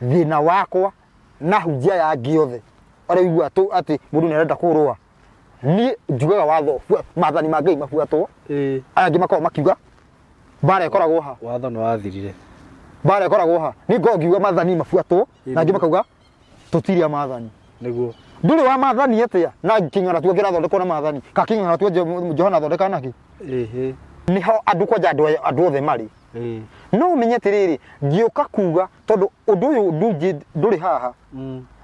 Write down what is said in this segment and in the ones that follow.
Thĩna wakwa na hunjia ya angĩ othe arĩa ũiguaga tu atĩ mũndũ nĩ arenda kũrũa, niĩ njugaga watho maathani ma Ngai mabuatwo. Aya angĩ makoragwo makiuga mbara ĩkoragwo ha? Watho nĩ wathirire. Mbara ĩkoragwo ha? Niĩ ngoragwo ngiuga maathani mabuatwo na angĩ makauga tũtirĩ a maathani. Nĩguo. Ndũrĩ wa maathani atĩa na kĩng'aratua kĩrathondekwo na maathani? Ka kĩng'aratua Johana athondekaga nakĩ? Nĩho andũ kwanja andũ othe marĩ. No ũmenye atĩrĩrĩ, ngĩũka kuga tondũ ũndũ ũyũ ndũrĩ haha,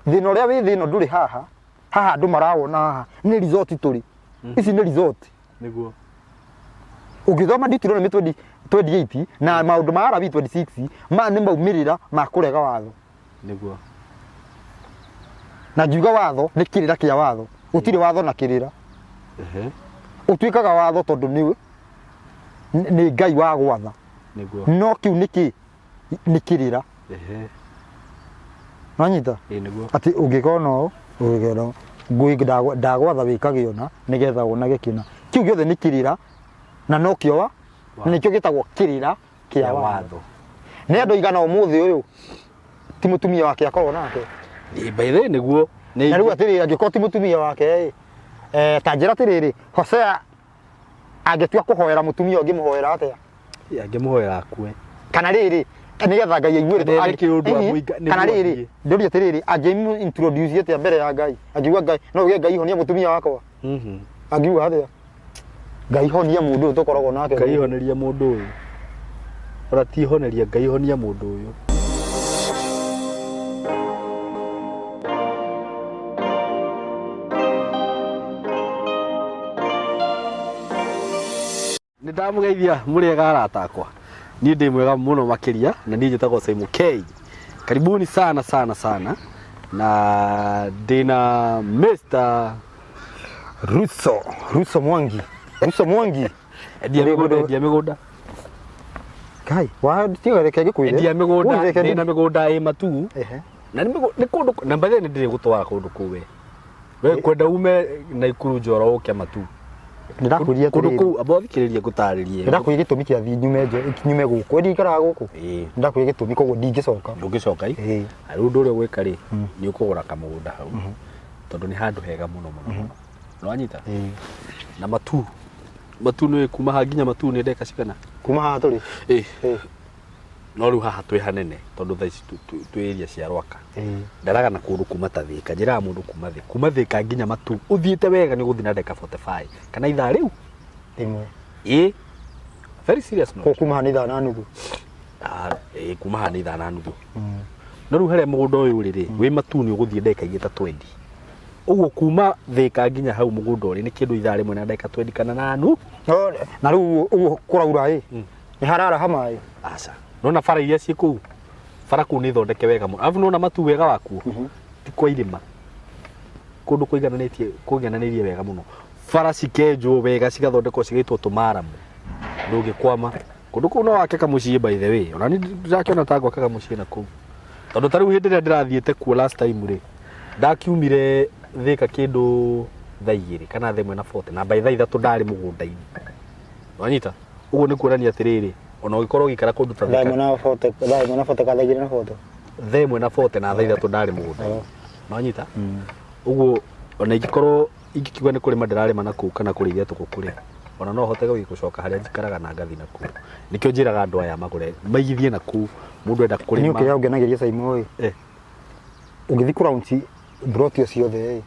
thĩna ũrĩa wĩ thĩ ĩno ndũrĩ haha, haha andũ marawona haha nĩ resort tũrĩ, ici nĩ resort. Nĩguo. Ũngĩthoma Deuteronomy 28 na maũndũ ma Alawii 26, maya nĩ maumĩrĩra ma kũrega watho. Nĩguo. Na ngiuga watho nĩ kĩrĩra kĩa watho, gũtirĩ watho na kĩrĩra. Ũtuĩkaga watho tondũ nĩ nĩ Ngai wa gwatha. Nĩguo. No kĩu nĩ kĩ? Nĩ kĩrĩra. Nwanyita? Ĩĩ nĩguo. Atĩ ũngĩka ũna ũũ, ũngĩka ũna ũũ, ndagwatha wĩkage ũna nĩgetha wonage kĩna. Kĩu gĩothe nĩ kĩrĩra na nokĩo wa na nĩkĩo gĩtagwo kĩrĩra kĩa watho. Nĩ andũ aigana ũmũthĩ ũyũ ti mũtumia wake akorwo nake? Ĩĩ, by the way nĩguo. Nĩ Na rĩu atĩrĩrĩ, angĩkorwo ti mũtumia wake ĩ, ta njĩra atĩrĩrĩ, Hosea angĩtua kũhoera mũtumia ũngĩmũhoera atĩa? Angĩmũhoera akue. Kana rĩrĩ, nĩgetha Ngai aigue Kana eke ũndũ amũinga- kana nĩguo rĩrĩ, athiĩ. ndũrie atĩrĩrĩ, angĩmũ introduce atĩa mbere ya Ngai? Angiuga Ngai, no uge Ngai honia mũtumia wakwa? Angiuga atĩa? Ngai honia mũndũ ũyũ tũkoragwo nake. Ngai honeria mũndũ ũyũ. Ona ti honeria, Ngai honia mũndũ ũyũ. Nĩ ndamũgeithia mũrĩ ega arata akwa. Niĩ ndĩ mwega mũno makĩria na niĩ njĩtagwo Simon K. Karibuni sana sana sana na ndĩna Mr. Ruso, Ruso Mwangi. Ruso Mwangi. Endia mĩgũnda, endia mĩgũnda. Kai, wa tiga reke ngĩkwĩre. Endia mĩgũnda, Ui, reke ndĩna mĩgũnda ĩ Matuu. Ehe. Na nĩ kũndũ na by the way nĩ ndĩrĩ gũtwara kũndũ kũu we. We kwenda ume Naikuru Njoro ũke Matuu. Ndĩrakwĩria Kũndũ atĩrĩrĩ. kũu amba ũthikĩrĩrie ngũtarĩrie. Ndĩrakwĩria gĩtũmi kĩa thiĩ nyume nje, nyume gũkũ. Ndikaraga gũkũ. Ĩĩ. Ndĩrakwĩria gĩtũmi koguo ndingĩcoka. Ndũngĩcoka i. Ĩĩ. Na rĩu ũndũ ũrĩa ũgwĩka rĩ, nĩ ũkũgũra kamũgũnda hau. Tondũ nĩ handũ hega mũno mũno mũno. Nĩwanyita? Ĩĩ. Na Matuu. Matuu nĩ kuma haha nginya Matuu nĩ ndagĩka cigana? Kuma haha tũrĩ. Ĩĩ. Ĩĩ. No rĩu haha twĩ hanene tondũ thaa ici twĩ area cia Rwaka. Ĩĩ. Ndaraga na kũndũ kuma ta Thĩka, njĩraga mũndũ kuma Thĩka, kuma Thĩka nginya Matuu ũthiĩte wega nĩ ũgũthiĩ na ndagĩka 45 kana ithaa rĩu. Rĩmwe. Ĩĩ. Very serious note. Koguo kuma haha nĩ ithaa na nuthu. Ah, ĩĩ kuma haha nĩ ithaa na nuthu. No rĩu harĩa mũgũnda ũyũ ũrĩ rĩ, wĩ Matuu nĩ ũgũthiĩ ndagĩka ingĩ ta 20. Ũguo kuma Thĩka nginya hau mũgũnda ũrĩ nĩ kĩndũ ithaa rĩmwe na ndagĩka 20 kana na nu. No, na rĩu ũguo kũraura ĩ, nĩ hararaha maĩ. Aca. Nona bara iria ciĩ kũu, bara kũu nĩ thondeke wega mũno. Alafu nona Matuu wega wakuo, ti kwa irĩma. Kũndũ kũigananĩtie, kũigananĩirie wega mũno. Bara cikenjwo wega cigathondekwo cigaitwo tũmaramu. Ndũngĩkwama. Kũndũ kũu no wake kamũciĩ by the way. Ona niĩ ndĩrakĩona ta ngwaka kamũciĩ na kũu. Tondũ ta rĩu hĩndĩ ĩrĩa ndĩrathiĩte kuo last time rĩ, ndakiumire Thĩka kĩndũ thaa igĩrĩ kana thaa ĩmwe na 40 na by thaa ithatũ ndarĩ mũgũnda-inĩ. Wanyita? Ũguo nĩ kuonania atĩrĩrĩ, ona ũngĩkorwo ũgĩikara kũndũ ta Thaa Thĩka ĩmwe na 40, thaa ĩmwe na 40 kana thaa igĩrĩ na 40. thaa ĩmwe na 40 na thaa ithatũ ndarĩ mũgũnda-inĩ. Wanyita? Ũguo ona ingĩkorwo ingĩkiuga nĩ kũrĩma ndĩrarĩma na kũu kana kũrĩithia tũkũkũ rĩ, ona no hote gũthiĩ gũcoka harĩa njikaraga na ngathi na kũu. Nĩkĩo njĩraga andũ aya magũre maigithie na kũu, mũndũ enda Niĩ kũrĩma. kĩrĩa ũngenagĩria Saimo ĩ, ũngĩthiĩ kũ launch mburoti o ciothe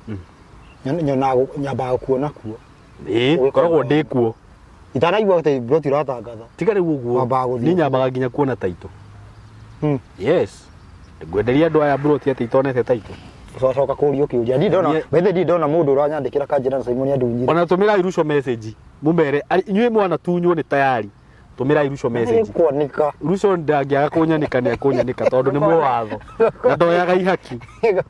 ĩ, nyonaga nyambaga gũkuona kuo. Ĩĩ, ngoragwo ndĩ kuo. Itanaigua atĩ mburoti ũratangatha. Tiga rĩu ũguo, Wambaga gũthiĩ niĩ nyambaga nginya kuona taitũ. Yes. Ngwenderia andũ aya mburoti atĩ itonete taitũ. Ũcoka kũrio kĩũria. Ndirĩ ndona, Niĩ- by the way ndirĩ ndona mũndũ ũranyandĩkĩra kanjĩra na Simon andunyire. Ona tũmĩrai Ruco message mũmere inyuĩ mwanatunywo nĩ tayari tũmĩrai Ruco message. Kwanĩka. Ruco ndangĩaga kũnyanĩka nĩ ekũnyanĩka tondũ nĩ mũwatho na ndoyaga ihaki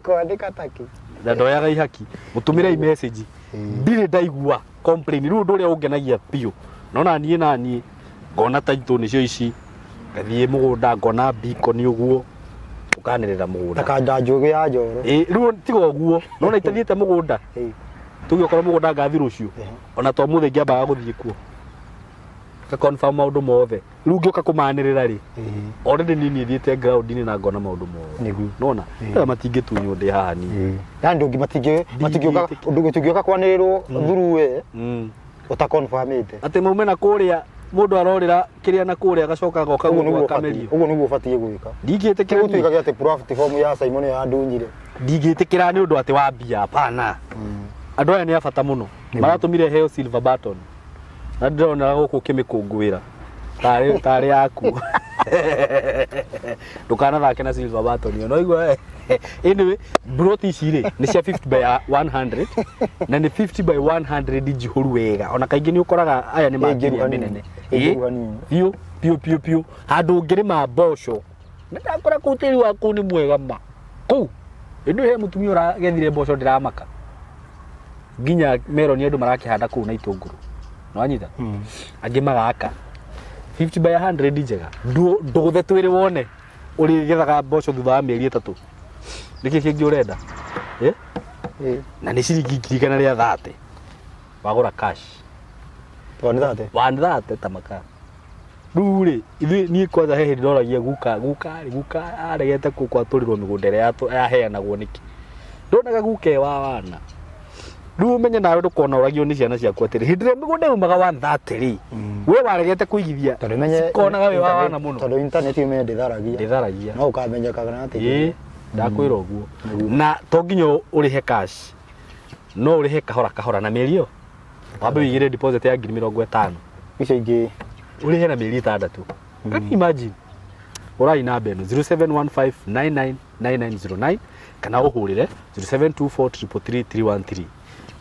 Kwanĩka taki. na ndoyaga ihaki mũtũmĩrei message ndirĩ ndaigua complain rĩu ũndũ ũrĩa ũngenagia biũ nona niĩ na niĩ ngona taitũ nĩcio ici ngathiĩ mũgũnda ngona beacon ũguo ũkanĩrĩra mũgũnda Ta njũgĩ ya njoro. Ĩ, rĩu tiga ũguo nona itathiĩte mũgũnda tuge okorwo mũgũnda ngathi rũciũ ona to mũthĩ ngĩambaga gũthiĩ kuo. Nga confirm maũndũ mothe. Rĩu ngĩũka kũmanĩrĩra rĩ, already niĩ niĩ thiĩte ground-inĩ na ngona maũndũ mothe. Nĩguo. Nona? Aya matingĩtunywo ndĩ haha niĩ. Yani ndũngĩ matingĩ matingĩũka ndũngĩũka kwanĩrĩrwo through we ũta confirmĩte. Atĩ maume na kũrĩa mũndũ arorĩra kĩrĩa na kũrĩa agacoka agoka Ũguo gũkũ nĩguo ũbatiĩ akamerio. ũguo nĩguo ũbatiĩ gwĩka. Ndingĩtĩkĩra niĩ. Gũtuĩkaga atĩ platform ya Simon ĩyo yandunyire. Ndingĩtĩkĩra nĩ ũndũ atĩ wa mbia hapana. Andũ aya nĩ a bata mũno. Maratũmire heo silver button. Na ndĩrona gũkũ ũkĩmĩkũngũĩra. Tarĩ tarĩ yaku. Ndũkanathake na silver button ĩyo. No igua anyway, broti ici rĩ nĩ cia 50 by 100 na nĩ 50 by 100 njihũru wega. Ona kaingĩ nĩ ũkoraga aya nĩ Ĩngĩru makĩria hanini. mĩnene. Ĩngĩru hanini. Biũ biũ biũ biũ. Handũ ũngĩrĩma mboco. Nĩ ndakora kũu tĩri wa kũu nĩ mwega ma. Kũu. Ĩndĩ he mũtumia ũragethire mboco ndĩramaka. Nginya meroni andũ marakĩhanda kũu na itũngũrũ. Nĩwanyita? Angĩ magaka. 50 by 100 njega. Ndũgũthe twĩrĩ wone ũrĩgethaga mboco thutha wa mĩeri 3. Nĩkĩ kĩngĩ ũrenda? Eh? Na nĩ ciringi 130,000. Wagũra cash. 130? 130 ta makaa. Rĩu rĩ, ithuĩ niĩ kwanza he hĩndĩ ndoragia guka, guka rĩ, guka aregete kwatũrĩrwo mĩgũnda ĩrĩa yaheanagwo nĩkĩ? Ndonaga guka e wa wana. Rĩu ũmenye nawe ndũkona ũragio nĩ ciana ciaku atĩrĩ, hĩndĩ ĩrĩa mĩgũnda yaumaga 130 rĩ, we waregete kũigithia, Tondũ menye cikonaga wĩ wa wana mũno. Tondũ internet ũmenye ndĩtharagia. Ndĩtharagia. No ũkamenyeka kana atĩ. Ĩĩ, ndakwĩra ũguo. Na to nginya ũrĩhe cash. No ũrĩhe kahora kahora na mĩeri ĩyo. Wambe wĩigĩre deposit ya 50,000. Icio ingĩ Ũrĩhe na mĩeri 6. Can you imagine? Ũrai namba ĩno 0715999909 kana ũhũrĩre 0724333313.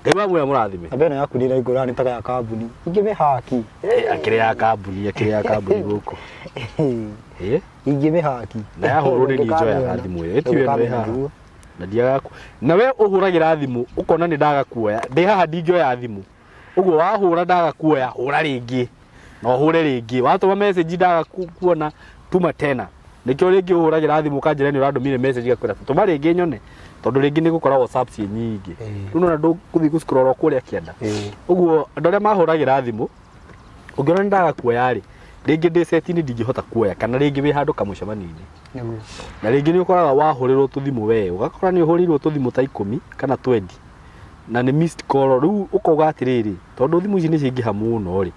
Ngai wa muoyo mũrathime. Namba ĩno yaku nĩ ĩraingũra nĩ taka ya kambuni. Ingĩmĩhaki. Akĩrĩ ya kambuni, akĩrĩ ya kambuni gũkũ. Ingĩmĩhaki. Na yahũrwo nĩ niĩ njoyaga thimũ ĩyo. Ĩtiwe ĩno ĩ haha. Na ndiaga na we ũhũragĩra thimũ ũkona nĩ ndaga kuoya. Ndĩ haha ndingĩoya thimũ. Ũguo wahũra ndaga kuoya, hũra rĩngĩ. Na ũhũre rĩngĩ. Watũma message ndaga kuona, tuma tena. Nĩkĩo rĩngĩ ũhũragĩra thimũ ũkanjĩra nĩ ũrandũmire message ngakwĩra tũma rĩngĩ nyone. Tondũ rĩngĩ nĩ gũkora WhatsApp ciĩ nyingĩ. Rĩu nĩwona ndũgũthiĩ gũ scroll kũrĩa kĩanda. Ũguo andũ arĩa mahũragĩra thimũ, ũngĩona nĩ ndaga kuoya rĩ, rĩngĩ ndĩ set-inĩ ndingĩhota kuoya kana rĩngĩ wĩ handũ kamũcemanio-inĩ. Na rĩngĩ nĩ ũkoraga wahũrĩrwo tũthimũ we, ũgakora nĩ ũhũrĩirwo tũthimũ ta 10 kana 20 na nĩ missed call. Rĩu ũkauga atĩrĩrĩ, tondũ thimũ ici nĩ ciaingĩha mũno rĩ,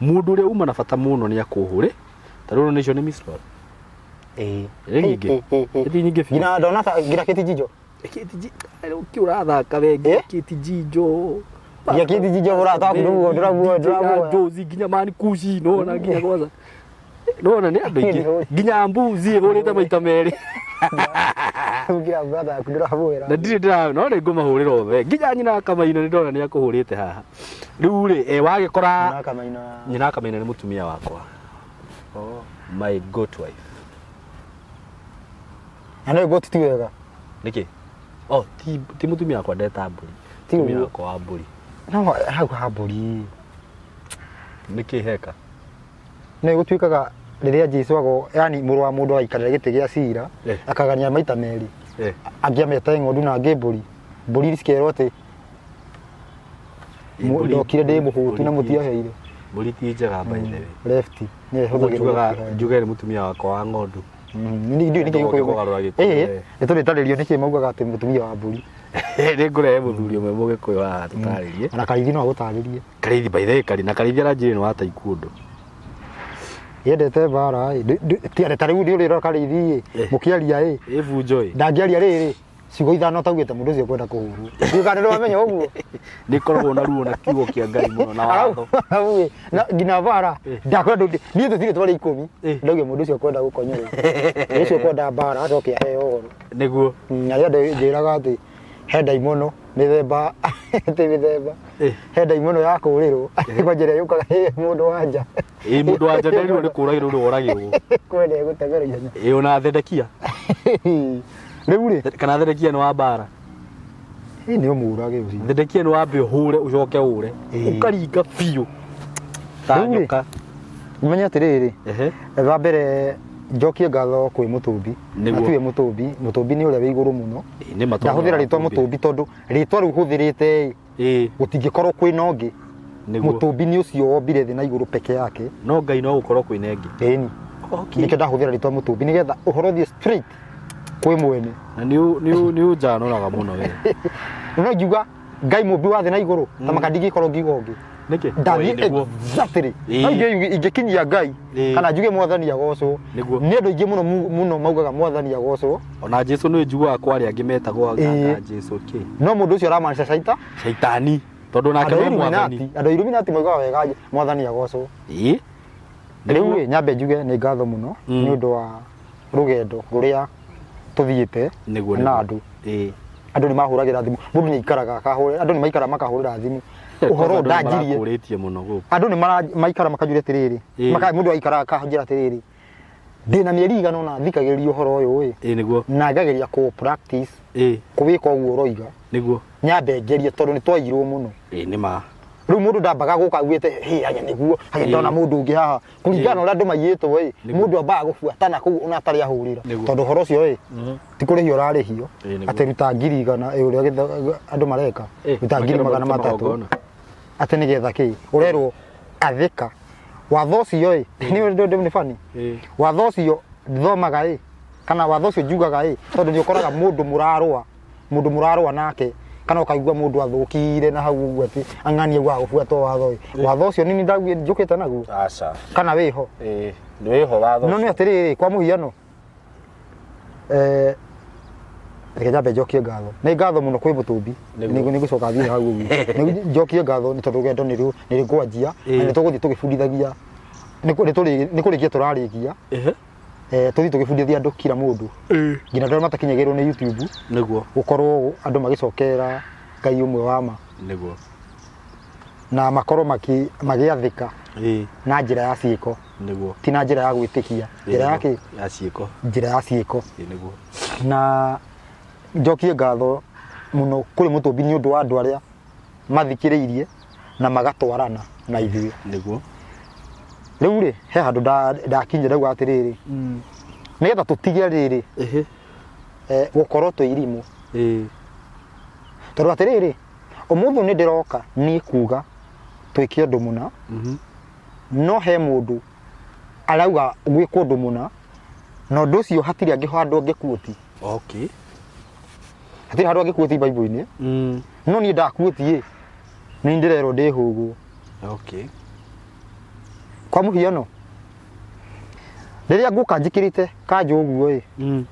mũndũ ũrĩa uma na bata mũno nĩ akũhũrĩ, ta rĩu nĩcio nĩ missed call. Nĩ nyingĩ. Ti nyingĩ biũ. Nginya ndona ta nginya kĩtijinjo. Kĩ ũrathaka we nginya kĩtijinjo. Nginya kĩtijinjo ũrathaka ndũguo ndũraguo ndũraguo. Njozi nginya mani kuci nona nginya kwanza. Nona nĩ andũ aingĩ. Nginya mbuzi ĩhũrĩte maita merĩ. Ngira brother yaku ndũramwĩra. Na ndirĩ ndĩra no nĩ ngũmahũrĩra othe. Nginya nyina akamaina nĩ ndona nĩ akũhũrĩte haha. Rĩu rĩ wagĩkora Nyina akamaina. Nyina akamaina nĩ mũtumia wakwa. My goat wife. Na nĩ goat ti wega. Nĩkĩ? Oh, ti mũtumia wakwa ndeta mbũri. Ti Mũtumia ũguo. wakwa wa mbũri. No hau ha mbũri. Nĩkĩ heka? Nĩ gũtuĩkaga rĩrĩa Jesu ago, yani mũrũ wa mũndũ agaikarĩra gĩtĩ gĩa cira, akagania maita merĩ. Angĩ amete ng'ondu na angĩ mbũri. Mbũri cikerwo atĩ ndokire ndĩ mũhũtu na mũtiaheire. Mbũri ti njega by the way. Left. Nĩ ĩhũthagĩrwo Njugaga njuge nĩ mũtumia wakwa wa ng'ondu. Nĩ ndiũĩ nĩkĩ Ũgoka gĩkũyũ. kũgarũra gĩkũyũ, Nĩ tũrĩtarĩrio nĩkĩ maugaga atĩ mũtumia wa mbũri. Nĩ ngũrehe mũthuri ũmwe mũgĩkũyũ haha tũtarĩrie. Ona Karithi no agũtarĩrie. Karithi by the way, Kari na Karithi aranjĩrire nĩ wa taekwondo. Yendete mbara ĩ. Ta rĩu nĩ ũrĩrora Karithi ĩ. Mũkĩaria ĩ. Ĩ bunjo ĩ. Ndangĩaria rĩrĩ. Ciugo ithano ataugĩte mũndũ ũcio kwenda kũhũrwo. Ndiũĩ kana nĩwamenya ũguo. Nĩ koragwo na ruo na kiugo kĩa Ngai mũno na watho. Arauga, ĩ, na nginya bara ndakwenda ndũ- niĩ tũtirĩ twarĩ ikũmi ndauge mũndũ ũcio kwenda gũkonyorwo mũndũ ũcio kwenda mbara acoke aheo ũhoro. Nĩguo. Na rĩrĩa njĩraga atĩ he ndaimono mĩthemba ti mĩthemba he ndaimono ya kũrĩrwo kwa njĩra yũkaga ĩ mũndũ wa nja. Ĩ mũndũ wa nja nderirwo nĩ kũragĩrwo nĩ woragĩrwo. Kwenda gũteng'era ihenya. Ĩ ona Thedekia. Rĩu rĩ kana Thedekia nĩ wa mbara. Ĩ nĩ ũmũrage ũcio. Thedekia nĩ wambe ũhũre ũcoke ũre. Ũkaringa biũ. Ta Rĩu rĩ, nyoka. Ũmenye atĩrĩrĩ. Wa mbere njokie ngatho kwĩ Mũtũmbi. Nĩguo. Na tiwe Mũtũmbi, Mũtũmbi nĩ ũrĩa wĩ igũrũ mũno. Ĩ, nĩ ma tondũ Ndahũthĩra rĩtwa Mũtũmbi. Mũtũmbi tondũ rĩtwa rĩu hũthĩrĩte ĩ, Ĩ. gũtingĩkorwo kwĩna ũngĩ. Nĩguo. Mũtũmbi nĩ ũcio wombire thĩ na igũrũ peke yake. No Ngai no gũkorwo kwĩna ĩngĩ. Ĩni. Okay. Nĩkĩo ndahũthĩra rĩtwa mũtũmbi nĩgetha ũhoro ũthiĩ straight kwĩ mwene. Na nĩ ũnjanoraga mũno we. No ingiuga Ngai mũmbi wa thĩ na igũrũ ta maka ndingĩkorwo ngiuga ũngĩ. Nĩkĩ? Ndathiĩ Nĩguo. exactly. Ĩĩ. No ingĩkinyia Ngai Ĩĩ. kana njuge mwathani agocwo. Nĩguo. Nĩ andũ aingĩ mũno mũno maugaga mwathani agocwo. Ona Jesu nĩ njiguaga kwarĩ angĩ metagwo Ĩĩ. anga Jesu kĩ. No mũndũ ũcio aramaanisha caita. Shaitani. Tondũ nake Andũ a no mwathani. Illuminati, andũ a Illuminati moigaga wega mwathani agocwo. Ĩĩ. Rĩu rĩ nyambe njuge nĩ ngatho mũno nĩ ũndũ wa rũgendo rũrĩa tũthiĩte Nĩguo na nĩguo. andũ. Ĩĩ. Andũ nĩ mahũragĩra thimũ, mũndũ nĩ aikaraga akahũrĩra, andũ nĩ maikaraga makahũrĩra thimũ. Ũhoro Kwanza andũ nĩ ndanjirie. marakũrĩtie mũno gũkũ. Andũ nĩ maikara makanjũria atĩrĩrĩ, Ĩĩ. mũndũ aikaraga akanjĩra atĩrĩrĩ, ndĩna mĩeri igana ũna thikagĩrĩria ũhoro ũyũ ĩ, Ĩĩ nĩguo. na ngageria kũ practice Ĩĩ kũwĩka ũguo ũroiga, nĩguo. nyambe ngerie tondũ nĩ twaiyirwo mũno. Ĩĩ nĩ ma. Rĩu mũndũ ndambaga gũka augĩte hĩ aya nĩguo aya ndona mũndũ ũngĩ haha kũringana na ũrĩa andũ maiyĩtwo ĩ, Nĩguo. mũndũ ambaga gũbuatana kũu ona atarĩ ahũrĩra Nĩguo. tondũ ũhoro ũcio ĩ ti kũrĩhio ũrarĩhio Ĩĩ, nĩguo. atĩ ruta 100,000 ĩ, ũrĩa andũ mareka Ĩ, ruta ngiri makĩrwo magana marute matatũ magongona. atĩ nĩgetha kĩ ũrerwo athĩka watho ũcio ĩ nĩ ũndũ nĩ bani Ĩĩ. watho ũcio thomaga ĩ kana watho ũcio njugaga ĩ tondũ nĩ ũkoraga mũndũ mũrarũa mũndũ mũrarũa nake kana ũkaigua mũndũ athũkire na hau ũguo atĩ ang'ania augaga gũbuata watho ĩ watho ũcio nini ndaguo njũkĩte naguo Aca. kana wĩho Ĩĩ wĩho watho. No nĩ atĩrĩrĩ kwa mũhiano reke nyambe njokie ngatho nĩ ngatho mũno kwĩ mũtũmbi Nĩguo. nĩ ngũcoka thiĩ hau ũguo Nĩ njokie ngatho nĩ tondũ rũgendo nĩ rũkwanjia na Ĩĩ. nĩ tũgũthiĩ tũgĩbundithagia nĩ kũrĩkia tũrarĩkia Ehe. tũthiĩ tũgĩbundithia andũ kila mũndũ nginya andũ arĩa matakinyagĩrwo nĩ YouTube Nĩguo. gũkorwo andũ magĩcokerera Ngai ũmwe wa ma Nĩguo. na makorwo magĩathĩka Ĩĩ na njĩra ya ciĩko nĩguo. ti na njĩra ya gwĩtĩkia njĩra ya kĩ Ya ciĩko. njĩra ya ciĩko Ĩĩ nĩguo. Na njokie ngatho mũno kũrĩ mũtũmbi nĩ ũndũ wa andũ arĩa mathikĩrĩirie na magatwarana na ithuĩ. Nĩguo. Rĩu rĩ he handũ ndakinyire ndauga atĩrĩrĩ nĩgetha tũtige rĩrĩ Ehe. gũkorwo twĩ irimũ. Ĩĩ. Tondũ atĩrĩrĩ ũmũthĩ nĩ ndĩroka niĩ kuga twĩke ũndũ mũna no he mũndũ arauga gwĩkwo ũndũ mũna na ũndũ ũcio hatirĩ angĩ handũ angĩkuoti. Okay. Hatirĩ handũ angĩkuoti Bible-inĩ. No niĩ ndakuoti ĩ nĩ ndĩrerwo ndĩhũgwo. Okay. Kwa mũhiano rĩrĩa ngũka njĩkĩrĩte kanjũ ũguo ĩ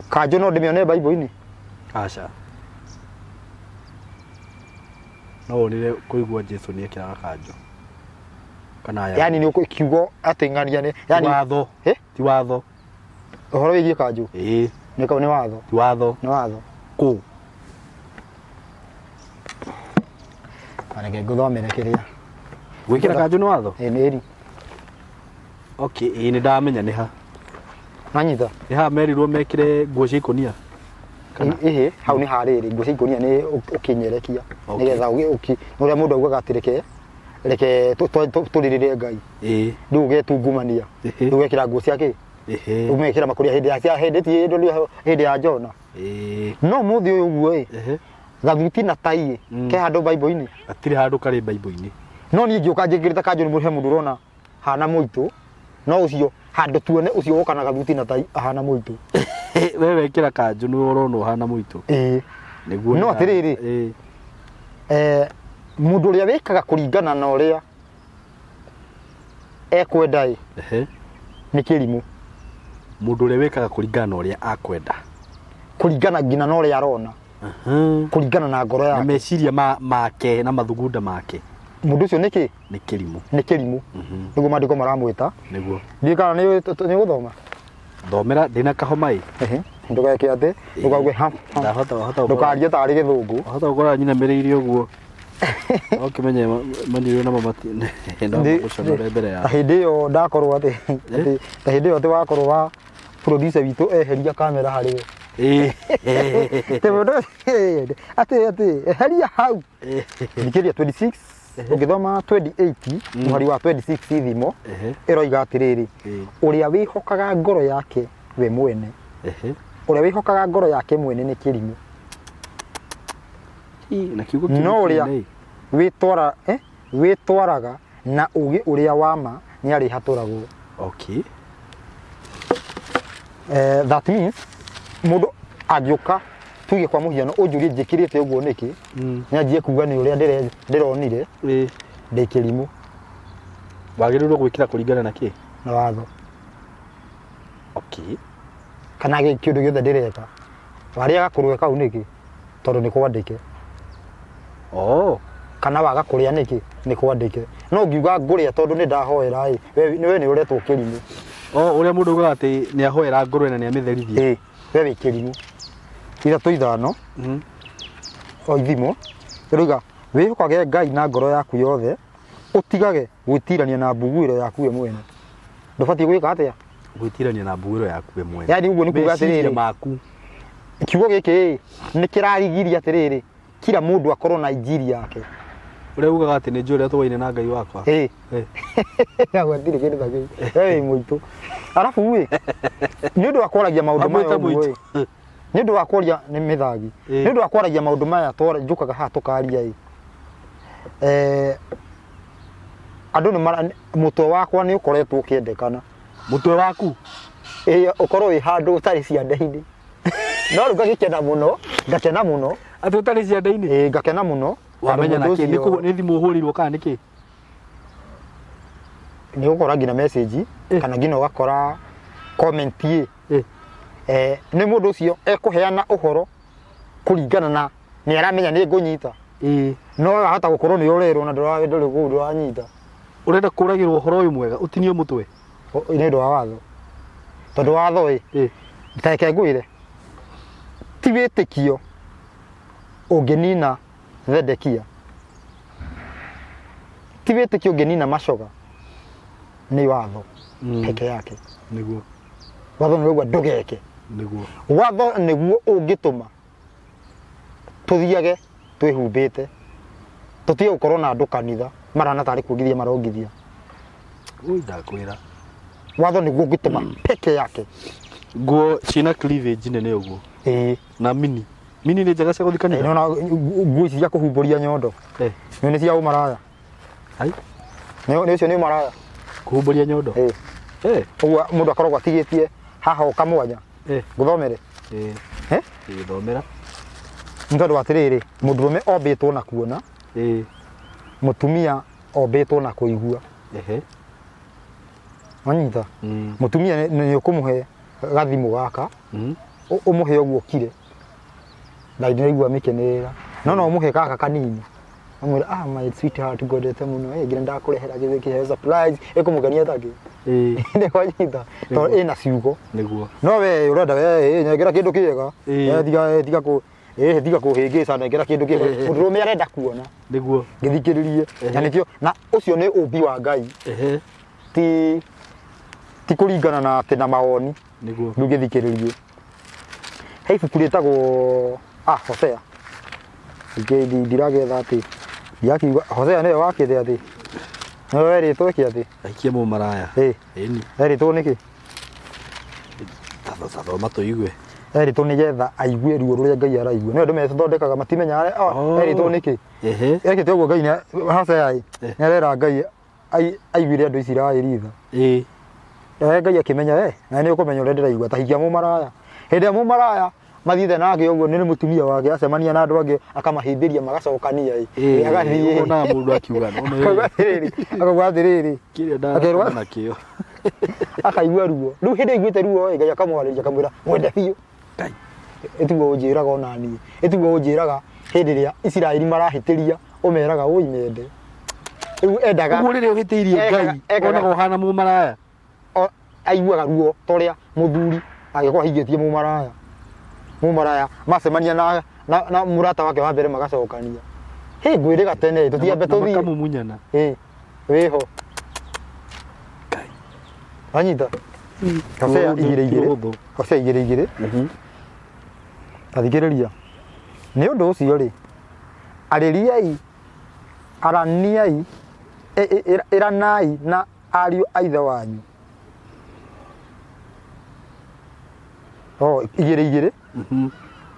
kanjũ no ndĩmĩone Bible-inĩ? Aca. No wonire kũigua Jesu nĩ ekĩraga kanjũ. Kana aya. Yani nĩ kiugo atĩ ng'ania nĩ Ti yani watho. Eh? Ti watho. Ũhoro wĩgiĩ kanjũ? Ĩĩ. Nĩ nĩ watho. Ti watho. Nĩ watho. Kũ? Reke ngũthomere kĩrĩa. Gwĩkĩra kanjũ nĩ watho? Ĩĩ nĩ ĩri. Okay, ĩĩ nĩ ndamenya nĩ ha. Nanyita. Nĩ ha merirwo mekĩre nguo cia ikũnia? Kana? Ĩhĩ, hau nĩ harĩrĩ nguo cia ikũnia nĩ ũkĩnyerekia. Okay. Nĩgetha ũrĩa mũndũ augaga atĩ reke tũrĩrĩre Ngai. Ĩĩ. Rĩu ũgetungumania. Ĩhĩ. Rĩu wekĩra nguo cia kĩ? Ĩhĩ. Ũmekĩra makũnia hĩndĩ ya cia hĩndĩ ti hĩndĩ ya Jona. Ĩĩ. No ũmũthĩ ũyũ ũguo ĩ. Ehe. Gathuti na tai ĩ. Ke handũ Bible-inĩ. Hatirĩ handũ karĩ Bible-inĩ. No niĩ ngĩũka njĩkĩrĩte kanjũ nĩ he mũndũ ũrona hana mũitũ. No ũcio handũ tuone ũcio woka na gathuti na tai ahana mũitũ. We wekĩra kanjũ nĩwe ũrona ũhana mũitũ. Ĩĩ. Nĩguo. No atĩrĩrĩ. Ĩĩ. Mũndũ ũrĩa wĩkaga kũringana na ũrĩa ekwenda ĩ. Ehe. Nĩ kĩrimũ. Mũndũ ũrĩa wĩkaga kũringana na ũrĩa akwenda. Kũringana nginya na ũrĩa arona. Kũringana na ngoro Na yake. meciria make na mathugunda make. Mũndũ ũcio nĩ kĩ? Nĩ kĩrimũ. Nĩ kĩrimũ. Nĩguo maandĩko maramwĩta. Nĩguo. Ndiũĩ kana nĩ gũthoma? Thomera ndĩna kahoma ĩ. Ehe. Ndũgeke atĩ, ndũkauge ha, ha. Ndahota, wahota gũkora. Ndũkarie tarĩ gĩthũngũ. Wahota gũkora nyinamĩrĩire ũguo. No kĩmenye manyuire namo no magũconore mbere Ta ya. hĩndĩ ĩyo ndakorwo atĩ, ta hĩndĩ ĩyo atĩ wakorwo wa producer witũ eheria kamera harĩ we. Ĩĩ. Atĩ mũndũ atĩ atĩ eheria hau. Thikĩrĩria 26 ũngĩthoma 28 mũhari wa 26 thimo ĩroiga atĩrĩrĩ ũrĩa wĩhokaga ngoro yake we mwene. Ũrĩa wĩhokaga ngoro yake mwene nĩ kĩrimũ. Ĩ, na kiugo kĩu No nĩ ũrĩa kĩnene. wĩtwara wĩtwaraga na ũgĩ ũrĩa wa ma nĩ arĩhatũragwo. Okay. That means mũndũ angĩũka tuge kwa mũhiano ũnjũrie njĩkĩrĩte ũguo nĩkĩ, nĩ anjie kuga nĩ ũrĩa ndĩronire ndĩ kĩrimũ. Wagĩrĩirwo gwĩkĩra kũringana na kĩ? Na watho. Okay. Kana kĩndũ gĩothe ndĩreka. Warĩaga kũrũe kau nĩkĩ? Tondũ nĩ kwandĩke. Oh. Kana waga kũrĩa nĩkĩ? Nĩ kwandĩke. No ngiuga ngũrĩa tondũ nĩ ndahoera ĩ, we nĩ ũretwo kĩrimũ. Oh, ũrĩa mũndũ augaga atĩ nĩ ahoera ngũrwe na nĩ amĩtherithia. Ĩ, we wĩ kĩrimũ. 3 5 o ithimo ĩroiga wĩhokage Ngai na ngoro yaku yothe, ũtigage gwĩtirania na mbuguĩro yaku we mwene. Ndũbatiĩ gwĩka atĩa? Gwĩtirania na mbuguĩro yaku we mwene. Yaani ũguo nĩ kuga Meciria atĩrĩrĩ, maku. Kiugo gĩkĩ nĩ kĩrarigiria atĩrĩrĩ, kila mũndũ akorwo na injiri yake. Ũrĩa ugaga atĩ nĩ njũĩ ũrĩa tũwaine na Ngai wakwa. Ĩ. Ĩ. Gũtirĩ kĩndũ ta kĩu. We wĩ mũitũ. Arabu ĩ, nĩ ũndũ wa kwaragia maũndũ maya Wamwĩta ũguo mũitũ. ĩ. Nĩ ũndũ wa kwaria nĩ mĩthagi. Ĩ. Nĩ ũndũ wa kwaragia maũndũ maya njũkaga haha tũkaria ĩ. Andũ nĩ mara, mũtwe wakwa nĩ ũkoretwo ũkĩendekana. Mũtwe waku? Ĩ, ũkorwo wĩ handũ ũtarĩ ciande-inĩ. No rĩu ngagĩkena mũno, ngakena mũno. Atĩ ũtarĩ ciande-inĩ? Ĩ, ngakena mũno. Wamenya na Tondũ kĩ? Nĩ mũndũ ũcio nĩ thimũ ũhũrĩirwo kana nĩ kĩ? Nĩ ũgũkora nginya message, kana nginya ũgakora comment ĩ. Nĩ mũndũ ũcio ekũheana ũhoro kũringana na nĩ aramenya nĩ ngũnyita. No wahota gũkorwo nĩ ũrerwo na ndũrĩ kũu ndũranyita. Ũrenda kũragĩrwo ũhoro ũyũ mwega ũtinio mũtwe? Nĩ ũndũ wa watho. Tondũ watho ĩ, ta reke ngwĩre, ti wĩtĩkio ũngĩnina Zedekia, ti wĩtĩkio ũngĩnina Macoga, nĩ watho peke yake. Nĩguo. Watho nĩ ũrauga ndũgeke. Nĩguo. Watho nĩguo ũngĩtũma tũthiage twĩhumbĩte, tũtige gũkorwo na andũ kanitha marahana tarĩ kuongithia marongithia. Ui, ndakwĩra. Watho nĩguo ũngĩtũma peke yake. Nguo ciĩna cleavage nene ũguo. Ĩĩ. Na mini. Mini nĩ njega cia gũthiĩ kanitha? Nĩwona nguo ici cia kũhumbũria nyondo. Nĩ cia ũmaraya. Ai. Nĩ ũcio nĩ ũmaraya. Kũhumbũria nyondo? Ĩĩ. Ũguo mũndũ akoragwo atigĩtie haha o kamwanya. Ngũthomere? Ĩĩ, thomera. Nĩ tondũ atĩrĩrĩ, mũndũrũme ombĩtwo na kuona. Mũtumia ombĩtwo na kũigua. Wanyita? Mũtumia nĩ ũkũmũhe gathimũ gaka, ũmũhe ũguo kire. Na ndĩraigua mĩkenerera. No no ũmũhe gaka kanini. Amwĩre, my sweetheart, ngwendete mũno. Nginya ndakũrehera gĩthĩ kĩheo surprise, ĩkũmũkenia ta kĩ. Nĩ wanyita? Tondũ ĩna ciugo. Nĩguo. No we ũrenda we, nengera kĩndũ kĩega. Tiga kũ, tiga kũhĩngĩca, nengera kĩndũ kĩega. Mũndũrũme arenda kuona. Nĩguo. Ngĩthikĩrĩrie. Na nĩkĩo, na ũcio nĩ ũmbi wa Ngai. Ti kũringana na atĩ na mawoni. Nĩguo. Rĩu ngĩthikĩrĩrie. He ibuku rĩtagwo, Hosea. Ningĩ ndiragetha atĩ, ndirakiuga, Hosea nĩwe wakĩte atĩ, nĩwe werĩtwo ĩke atĩ. Aikie mũmaraya. Ĩĩ. Ĩni. Erĩtwo nĩkĩ? Ta thoma tũigue. Erĩtwo nĩgetha aigue ruo rũrĩa Ngai araigua. Nĩ andũ methondekaga matimenyaga, erĩtwo nĩkĩ? Ekĩte ũguo Ngai nĩ, Hosea ĩ, nĩ arera Ngai aiguire andũ Isiraeli tha. Ngai akĩmenya, na nĩ ũkũmenya ũrĩa ndĩraigua, ta hikia mũmaraya. Hĩndĩ ĩrĩa mũmaraya mathiĩte nake ũguo nĩ mũtumia wake acemania na andũ angĩ akamahĩmbĩria magacokania ĩ. Agathiĩ. Ũkonaga mũndũ akiuga, no, no, Akauga atĩrĩrĩ, akauga atĩrĩrĩ. Kĩrĩa Akerwo ndakoma nakĩo. Akaigua ruo. Rĩu hĩndĩ aiguĩte ruo ĩ, Ngai akamwarĩria akamwĩra mwende biũ. Ngai. Ĩtiguo ũnjĩraga ona niĩ. Ĩtiguo ũnjĩraga hĩndĩ ĩrĩa Isiraeli marahĩtĩria ũmeraga ũi mende. Rĩu endaga. Ũguo rĩrĩa ũhĩtĩirie Ngai, onaga ũhana mũmaraya. Aiguaga ruo ta ũrĩa mũthuri angĩkorwo ahingĩtie mũmaraya. Mũmaraya macemania na mũrata wake wa mbere magacokania. Hĩ, ngwĩrĩga tene, tũtiambe Na tũthiĩ. makamumunyana. Ĩ, wĩho. Ngai. Wanyita? Hosea Rũrũ igĩrĩ ti igĩrĩ. rũhũthũ. Hosea igĩrĩ igĩrĩ. Ta thikĩrĩria. Nĩ ũndũ ũcio rĩ, arĩriai, araniai, ĩranai na ariũ a ithe wanyu. Oh, igĩrĩ igĩrĩ.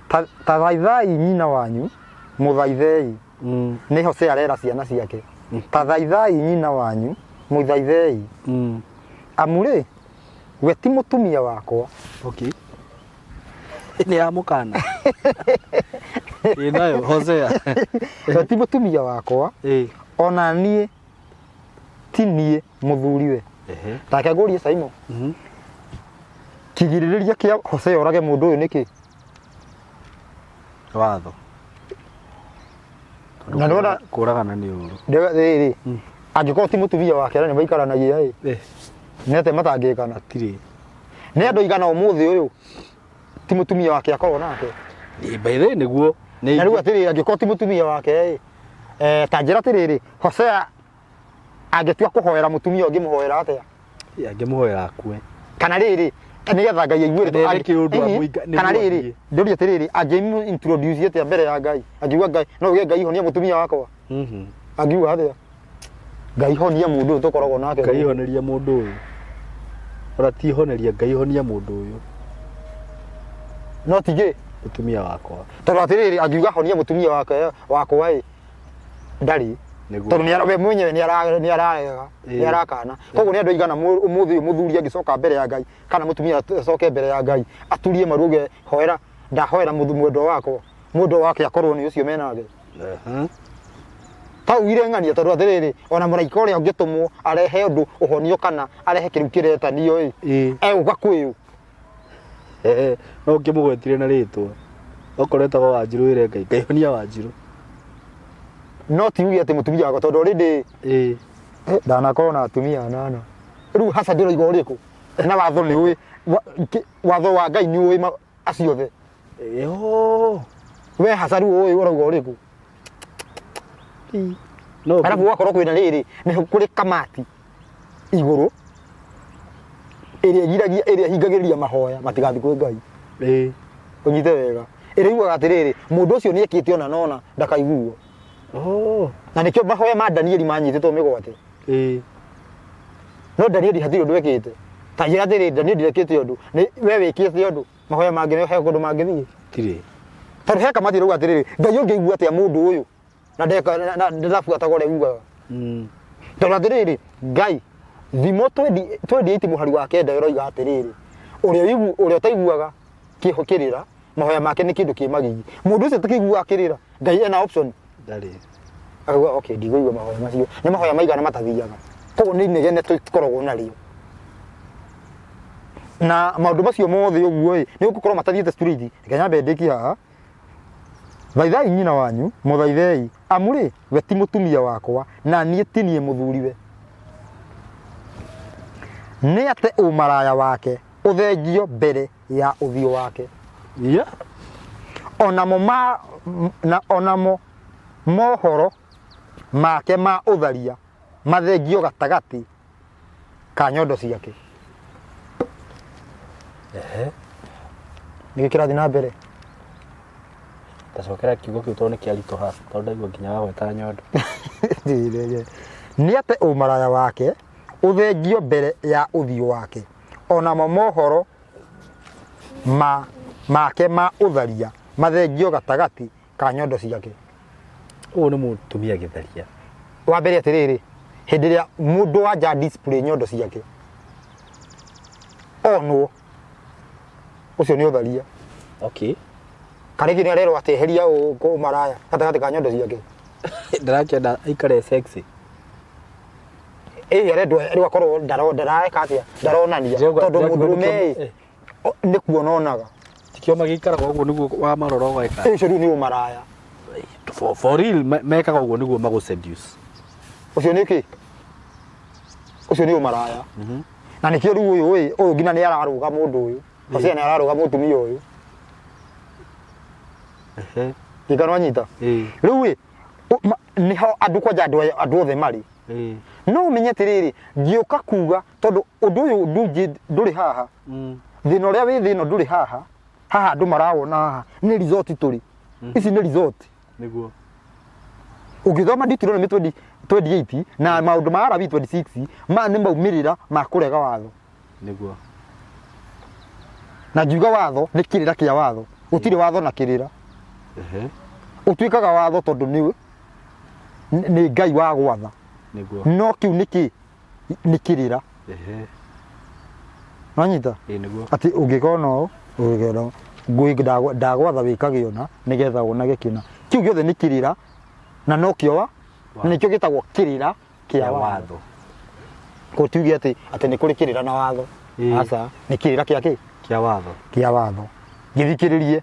Ta thaithai nyina wanyu Mũthaithei. Nĩ Hosea arera ciana ciake. Ta thaithai nyina wanyu, mũthaithei. Amu rĩ, we ti mũtumia wakwa. Okay. Nĩ ya mũkana. Ĩ nayo Hosea. We ti mũtumia wakwa, ona niĩ ti niĩ mũthuriwe. Take ngũrie Saimo. Kĩgirĩrĩria kĩa Hosea orage mũndũ ũyũ nĩkĩ? Watho. Na nĩwona Kũragana nĩ ũru. Rĩrĩ, angĩkorwo ti mũtumia wake na nĩ maikaranagia ĩ, nĩ atĩa matangĩkana? Hatirĩ. Nĩ andũ aigana ũmũthĩ ũyũ ti mũtumia wake akorwo nake? Ĩ, by the way nĩguo. Nĩ Na rĩu atĩrĩrĩ, angĩkorwo ti mũtumia wake ĩ, ta njĩra atĩrĩrĩ, Hosea angĩtua kũhoera mũtumia ũngĩmũhoera atĩa? Angĩmũhoera akue. Kana rĩrĩ, nĩgetha Ngai aigue Kana ere kĩũndũ amũinga- nĩguo kana rĩrĩ, athiĩ. ndũrie atĩrĩrĩ, angĩmũ introduce atĩa mbere ya Ngai? Angiuga Ngai, no uge Ngai honia mũtumia wakwa? Angiuga atĩa? Ngai honia mũndũ ũyũ tũkoragwo nake. Ngai honeria mũndũ ũyũ. Ora ti honeria, Ngai honia mũndũ ũyũ. No tigĩ. Mũtumia wakwa. Tondũ atĩrĩrĩ, angiuga honia mũtumia wake wakwa ĩ, ndarĩ. Nĩguo. Tondũ we mwenyewe nĩ ararega, nĩ arakana. Koguo nĩ andũ aigana ũmũthĩ ũyũ mũthuri angĩcoka mbere ya Ngai kana mũtumia acoke mbere ya Ngai aturie maru auge hoera, ndahoera mwendwa wakwa, mwendwa wake akorwo nĩ ũcio menake. Taugire ng'ania tondũ atĩrĩrĩ, ona mũraika ũrĩa ũngĩtũmwo arehe ũndũ ũhonio kana arehe kĩrĩu kĩretanio ĩ, egũka kwĩũ. No ũngĩmũgwetire na rĩtwa. Okorwo etagwo Wanjirũ wĩre Ngai, Ngai honia Wanjirũ. No ti uge atĩ mũtumia wakwa tondũ already ndanakorwo na atumia anana. Rĩu haca ndĩroiga ũrĩkũ? Na watho nĩ ũĩ, watho wa Ngai nĩ ũĩ acio othe. We haca rĩu ũĩ ũrauga ũrĩkũ? No Arabu gwakorwo kwĩna rĩrĩ, nĩ kũrĩ kamati igũrũ ĩrĩa ĩgiragia, ĩrĩa ĩhingagĩrĩria mahoya matigathiĩ kwĩ Ngai. Ũnyite wega. Ĩrĩa yugaga atĩrĩrĩ, mũndũ ũcio nĩ ekĩte ona nona ndakaiguo. Na nĩkĩo mahoya ma Danieli manyitĩtwo mĩgwate. No Danieli hatirĩ ũndũ ekĩte. Ta njĩra atĩrĩrĩ, Danieli ndekĩte ũndũ. Nĩ we wĩkĩte ũndũ, mahoya mangĩ he kũndũ mangĩthiĩ. Tirĩ. Tondũ he kamati ĩrauga atĩrĩrĩ, Ngai ũngĩigua atĩa mũndũ ũyũ na ndeka na ndabuataga ũrĩa ugaga. Tondũ atĩrĩrĩ, Ngai thimo 28 mũhari wa 9 ĩroiga atĩrĩrĩ, ũrĩa ũtaiguaga kĩho kĩrĩra, mahoya make nĩ kĩndũ kĩ magigi. Mũndũ ũcio ũtakĩiguaga kĩrĩra, Ngai ena option. Ndarĩ. Akauga okay, ndigũigua mahoya macio. Nĩ mahoya maigana matathiaga. Koguo nĩ inegene tũkoragwo narĩo. Na maũndũ macio mothe ũguo ĩ, nĩ gũkorwo matathiĩte straight. Reke nyambe ndĩkie haha. Thaithai nyina wanyu, mũthaithei, amu rĩ, we ti mũtumia wakwa, na niĩ ti niĩ mũthuriwe. Nĩ ate ũmaraya wake ũthengio mbere ya ũthiũ wake. Onamo ma, na onamo mohoro make ma ũtharia mathengio gatagatĩ ka nyondo ciake. Nĩkĩ kĩrathiĩ na mbere? Tacokera kiugo kĩu tondũ nĩ kĩaritũha, tondũ ndaigua nginya wagweta nyondo. Nĩ ate ũmaraya wake ũthengio mbere ya ũthiũ wake, onamo mohoro ma make ma ũtharia mathengio gatagatĩ ka nyondo ciake. Ũyũ nĩ mũtumia gĩtharia. Wa mbere atĩrĩrĩ, hĩndĩ ĩrĩa mũndũ wa nja display nyondo ciake onwo, ũcio nĩ ũtharia. Karĩki nĩ arerwo atĩ eheria ũmaraya gatagatĩ ka nyondo ciake. Ndarakĩenda aikare sexy. Ĩĩ arendwo rĩu akorwo ndaraeka atĩa, ndaronania tondũ mũndũrũme ĩ, nĩ kuona onaga. Tikĩo magĩikaraga ũguo nĩguo wamarora ũgeka. Ũcio rĩu nĩ ũmaraya. For real mekaga ũguo nĩguo magũ seduce. Ũcio nĩ kĩ? Ũcio nĩ ũmaraya. Na nĩkĩo rĩu ũyũ ĩ, ũyũ nginya nĩ ararũga mũndũ ũyũ. Ũcio nĩ ararũga mũtumia ũyũ. Gĩkano anyita. Rĩu ĩ, nĩho andũ kwanja andũ othe marĩ. No ũmenye atĩrĩrĩ, ngĩũka kuga tondũ ũndũ ũyũ ndũrĩ haha. Thĩna ũrĩa wĩ thĩ ĩno ndũrĩ haha. Haha andũ marawona haha nĩ resort tũrĩ. Ici nĩ resort. Nĩguo. Ũngĩthoma Deuteronomy 28 na maũndũ ma Alawii 26, maya nĩ maumĩrĩra ma kũrega watho. Nĩguo. Na ngiuga watho nĩ kĩrĩra kĩa watho. Gũtirĩ watho na kĩrĩra. Ũtuĩkaga watho tondũ nĩ nĩ Ngai wa gwatha. Nĩguo. No kĩu nĩ kĩ? Nĩ kĩrĩra. Ehe. Wanyita? Ĩĩ nĩguo. Atĩ ũngĩka ũna ũũ, ũngĩka ũna ũũ, ndagwatha wĩkage ũna nĩgetha wonage kĩna. Kĩu gĩothe nĩ kĩrĩra na nokĩo wa na nĩkĩo gĩtagwo kĩrĩra kĩa Kĩa watho. watho. Ko tuge atĩ atĩ nĩ kũrĩ kĩrĩra na watho. Ĩĩ. Aca, nĩ kĩrĩra kĩa kĩ? Kĩa watho. Kĩa watho. Gĩthikĩrĩrie.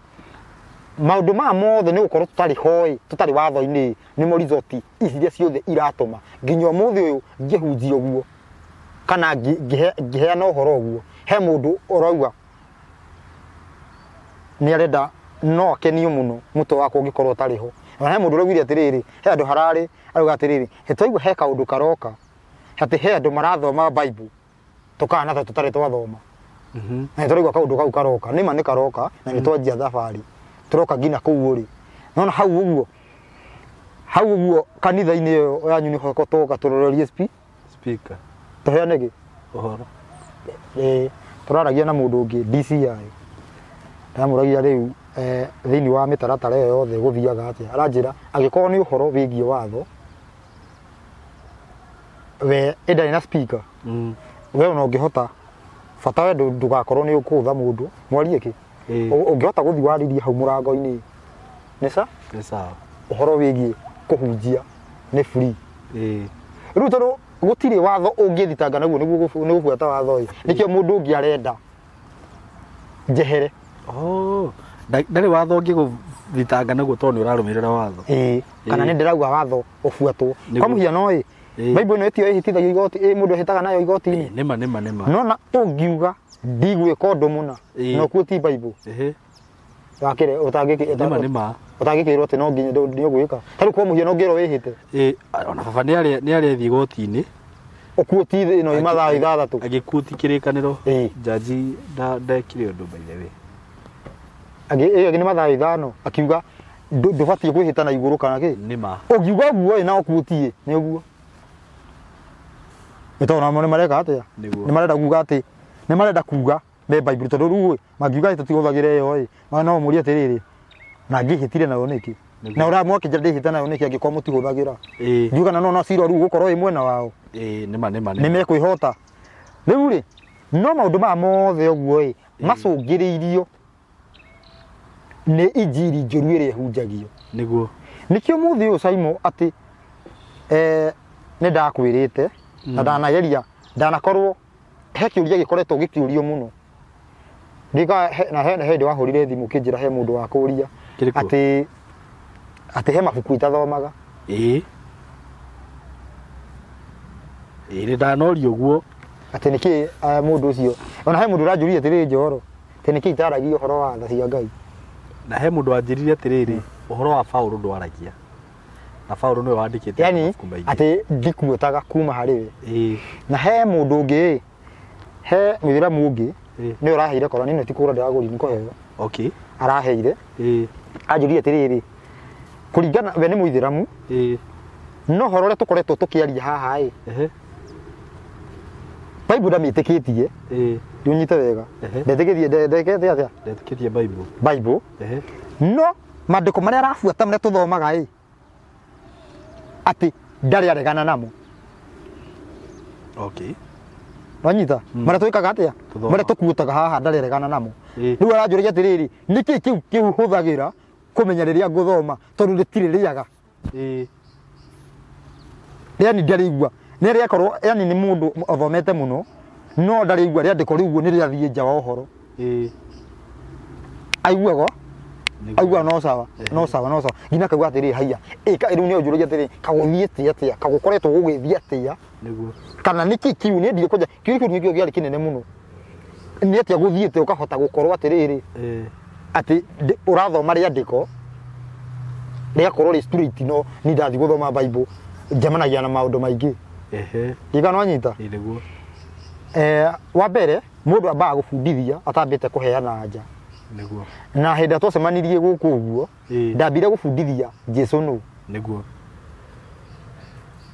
Maũndũ maya mothe nĩ gũkorwo tũtarĩ hoe, tũtarĩ watho-inĩ, nĩmo result ici iria ciothe iratũma nginya ũmũthĩ ũyũ ngĩhunjia ũguo kana ngĩheana ũhoro ũguo, he mũndũ ũrauga nĩ arenda no akenio mũno mũtwe wakwa ũngĩkorwo ũtarĩ ho. Na he mũndũ ũraugire atĩrĩrĩ, he handũ hararĩ, arauga atĩrĩrĩ, he twaigua he kaũndũ karoka, atĩ he andũ marathoma Bible, tũkahana ta tũtarĩ twathoma. Na nĩ tũraigua kaũndũ kau karoka, nĩma nĩ karoka, na nĩ twanjia thabarĩ, tũroka nginya kũu ũrĩ. Nĩwona hau ũguo, hau ũguo kanitha-inĩ ĩyo yanyu nĩho twoka tũrorerie Speaker. Tũheane kĩ? Ũhoro. Ĩĩ, tũraragia na mũndũ ũngĩ DCI. Ndamũragia rĩu eh, thĩinĩ wa mĩtaratara ĩyo yothe gũthiaga atĩa. Aranjĩra angĩkorwo nĩ ũhoro wĩgiĩ watho, we ĩndarĩ na speaker, we ona ũngĩhota bata we ndũgakorwo nĩ ũkũũtha mũndũ, mwarie kĩ? Ĩĩ. Ũngĩhota gũthiĩ warĩrie hau mũrango-inĩ nĩ sa Nĩ sawa. Ũhoro wĩgiĩ kũhunjia nĩ free. Ĩĩ. Rĩu tondũ gũtirĩ watho ũngĩthitanga naguo nĩguo nĩ gũbuata watho ĩ, nĩkĩo mũndũ ũngĩ arenda njehere. Oh, ndarĩ watho ũngĩgũthitanga naguo tondũ nĩ ũrarũmĩrĩra watho. Ĩĩ, kana Ĩĩ. nĩ ndĩrauga watho ũbuatwo. Nĩguo. Kwa mũhiano ĩ, Ĩĩ. Bible ĩno ĩtio ĩhĩtithagio igoti, ĩ mũndũ ehĩtaga nayo igoti-inĩ. Nĩma nĩma nĩma. Nona ũngiuga ndigwĩka ũndũ mũna, Ĩĩ. na ũkuo ti Bible. Ehe. Wakĩre ũtangĩkĩ Nĩma nĩma. ũtangĩkĩrwo atĩ no nginya nĩ ũgwĩka. Ta rĩu kwa mũhiano ũngĩrwo wĩhĩte, Ĩĩ, ona baba nĩ arĩ nĩ arĩ igoti-inĩ. Ũkuo ti ĩno ĩ mathaa 6. Agĩkuti kĩrĩkanĩro. Ĩĩ. Jaji ndekire ũndũ by the way. Angĩ ĩyo nĩ mathaa 5 akiuga ndũbatiĩ kwĩhĩta na igũrũ kana kĩ. Nĩma. Ũngiuga ũguo ĩ na ũkuotie nĩ ũguo. Nĩ tondũ namo nĩ mareka atĩa? Nĩguo. Nĩ marenda kuga atĩ nĩ marenda kuga me Bible tondũ rĩu ĩ mangiuga atĩ tũtihũthagĩra ĩyo ĩ ma no mũrie atĩrĩrĩ na ngĩhĩtire nayo nĩkĩ? Nĩguo. Na ũramwakĩnjĩra ndĩhĩte nayo nĩkĩ angĩkorwo mũtihũthagĩra? Ĩĩ. Ngiuga na no no cira rĩu ũgũkorwo wĩ mwena wao. Ĩĩ nĩma nĩma Nĩ mekwĩhota. Rĩu rĩ no maũndũ maya mothe ũguo ĩ macũngĩrĩirio nĩ injiri njũru ĩrĩa ĩhunjagio. Nĩguo. Nĩkĩo mũthĩ ũyũ Saimo atĩ nĩ ndakwĩrĩte na ndanageria ndanakorwo he kĩũria gĩkoretwo gĩkĩũrio mũno. Ndika na he hĩndĩ wahũrire thimũ ũkĩnjĩra he mũndũ wakũria Kĩrĩkũ? atĩ he mabuku itathomaga. Ĩĩ. Ĩĩ nĩ ndanorio ũguo. Atĩ nĩkĩ mũndũ ũcio ona he mũndũ ũranjũria atĩrĩrĩ Njoro atĩ nĩkĩ itaragia ũhoro wa tha cia Ngai. Na he mũndũ wanjĩrire atĩrĩrĩ ũhoro wa Paũlũ ndwaragia. Na Paũlũ nĩwe wandĩkĩte Yani mabuku maingĩ. atĩ ndikuotaga kuma harĩ we. Ĩĩ. Na he mũndũ ũngĩ he mũithĩramu ũngĩ Ĩĩ. nĩwe ũraheire korani ĩno ti kũgũra ndĩragũrire nĩ kũheo. Okay. Araheire. Ĩĩ. Anjũririe atĩrĩrĩ kũringana we nĩ mũithĩramu Ĩĩ. no ũhoro ũrĩa tũkoretwo tũkĩaria haha ĩ Ehe. Bible ndamĩtĩkĩtie. Ĩĩ. Ndũnyite wega. Ehe. Ndetĩkĩtie ndekete atĩa? Ndetĩkĩtie Bible. Bible. Ehe. No maandĩko marĩa arabuata marĩa tũthomaga ĩ atĩ ndarĩ aregana namo. Okay. Wanyita? Marĩa twĩkaga atĩa? Tũthomaga. Marĩa tũkuotaga haha ndarĩ aregana namo. Ĩĩ. Rĩu aranjũria atĩrĩrĩ, nĩkĩ kĩu kĩu hũthagĩra kũmenya rĩrĩa ngũthoma tondũ rĩtirĩ rĩaga. Ĩĩ. Yani ndarĩigua nĩ rĩakorwo yani nĩ mũndũ athomete mũno no ndarĩigua rĩandĩko rĩu ũguo nĩ rĩathiĩ nja wa ũhoro. Ĩĩ. Aiguaga Nĩguo. aiguaga no sawa no sawa no sawa nginya akauga atĩrĩ haiya ĩka rĩu nĩ anjũragia atĩrĩ kagũthiĩte atĩa kagũkoretwo gũgĩthiĩ atĩa Nĩguo. kana nĩkĩ kĩu nĩ ndire kwanja kĩu kĩu nĩkĩo kĩarĩ kĩnene mũno nĩ atĩa gũthiĩte ũkahota gũkorwo atĩrĩrĩ Ĩĩ. atĩ ũrathoma rĩandĩko rĩgakorwo rĩ straight no ni ndathiĩ gũthoma Bible njemanagia na maũndũ maingĩ. Ehe. Ndiũĩ kana wanyita. Ĩĩ nĩguo. Wa mbere mũndũ ambaga gũbundithia atambĩte kũheana anja. Nĩguo. Na hĩndĩ ĩrĩa twacemanirie gũkũ ũguo Ĩĩ. ndambire gũbundithia Jesu nũ. Nĩguo.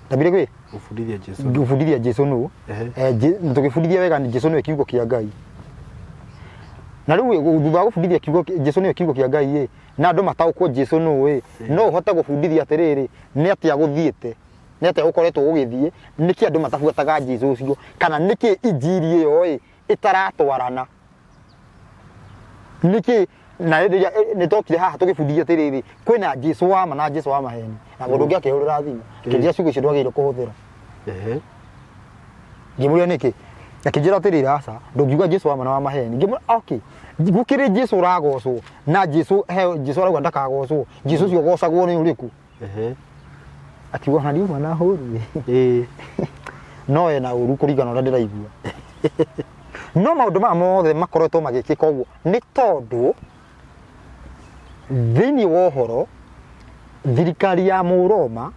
Ndambire gwĩ? Gũbundithia Jesu. Gũbundithia Jesu nũ. Ehe. Tũgĩbundithia wega nĩ Jesu nĩwe kiugo kĩa Ngai. Na rĩu thutha wa gũbundithia kiugo Jesu nĩwe kiugo kĩa Ngai ĩ, na andũ mataũkwo Jesu nũ ĩ, no ũhote gũbundithia atĩrĩrĩ, nĩ atĩa gũthiĩte, nĩ atĩa gũkoretwo gũgĩthiĩ, nĩkĩ andũ matabuataga Jesu ũcio, kana nĩkĩ injiri ĩyo ĩ ĩtaratwarana, nĩkĩ. Na rĩrĩa nĩ tokire haha tũgĩbundithia atĩrĩrĩ, kwĩna Jesu wa ma na Jesu wa maheni, na mũndũ ũngĩ akĩhũrĩra thimũ akĩnjĩra ciugo icio ndwagĩrĩirwo kũhũthĩra. Ngĩmũria nĩkĩ, akĩnjĩra atĩrĩrĩ, aca ndũngiuga Jesu wa ma na wa maheni. Ngĩmwĩra okay, gũkĩrĩ Jesu ũragocwo na Jesu he Jesu arauga ndakagocwo, Jesu ũcio ũgocagwo nĩ ũrĩkũ? Akiuga ona ndiuma na hũru no ena ũru kũringana na ũrĩa ndĩraigua. No maũndũ maya mothe makoretwo magĩkĩka ũguo nĩ tondũ thĩinĩ wa ũhoro thirikari ya Mũroma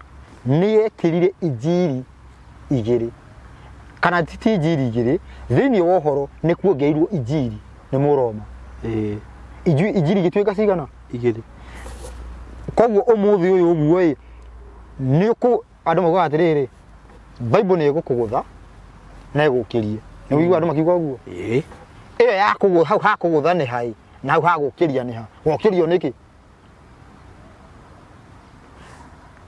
nĩ yekĩrire injiri igĩrĩ kana ti injiri igĩrĩ, thĩinĩ wa ũhoro nĩ kuongereirwo injiri nĩ Mũroma. Injiri igĩtuĩka cigana? Igĩrĩ. Koguo ũmũthĩ ũyũ ũguo ĩ, nĩ ũkũ andũ maugaga atĩrĩrĩ, Bible nĩ ĩgũkũgũtha na ĩgũkĩrie. Nĩ ũiguaga andũ makiuga ũguo? Ĩĩ. Ĩyo ya kũgũ hau ha kũgũtha nĩ ha ĩ, na hau ha gũkĩria nĩ ha? Wokĩrio nĩkĩ?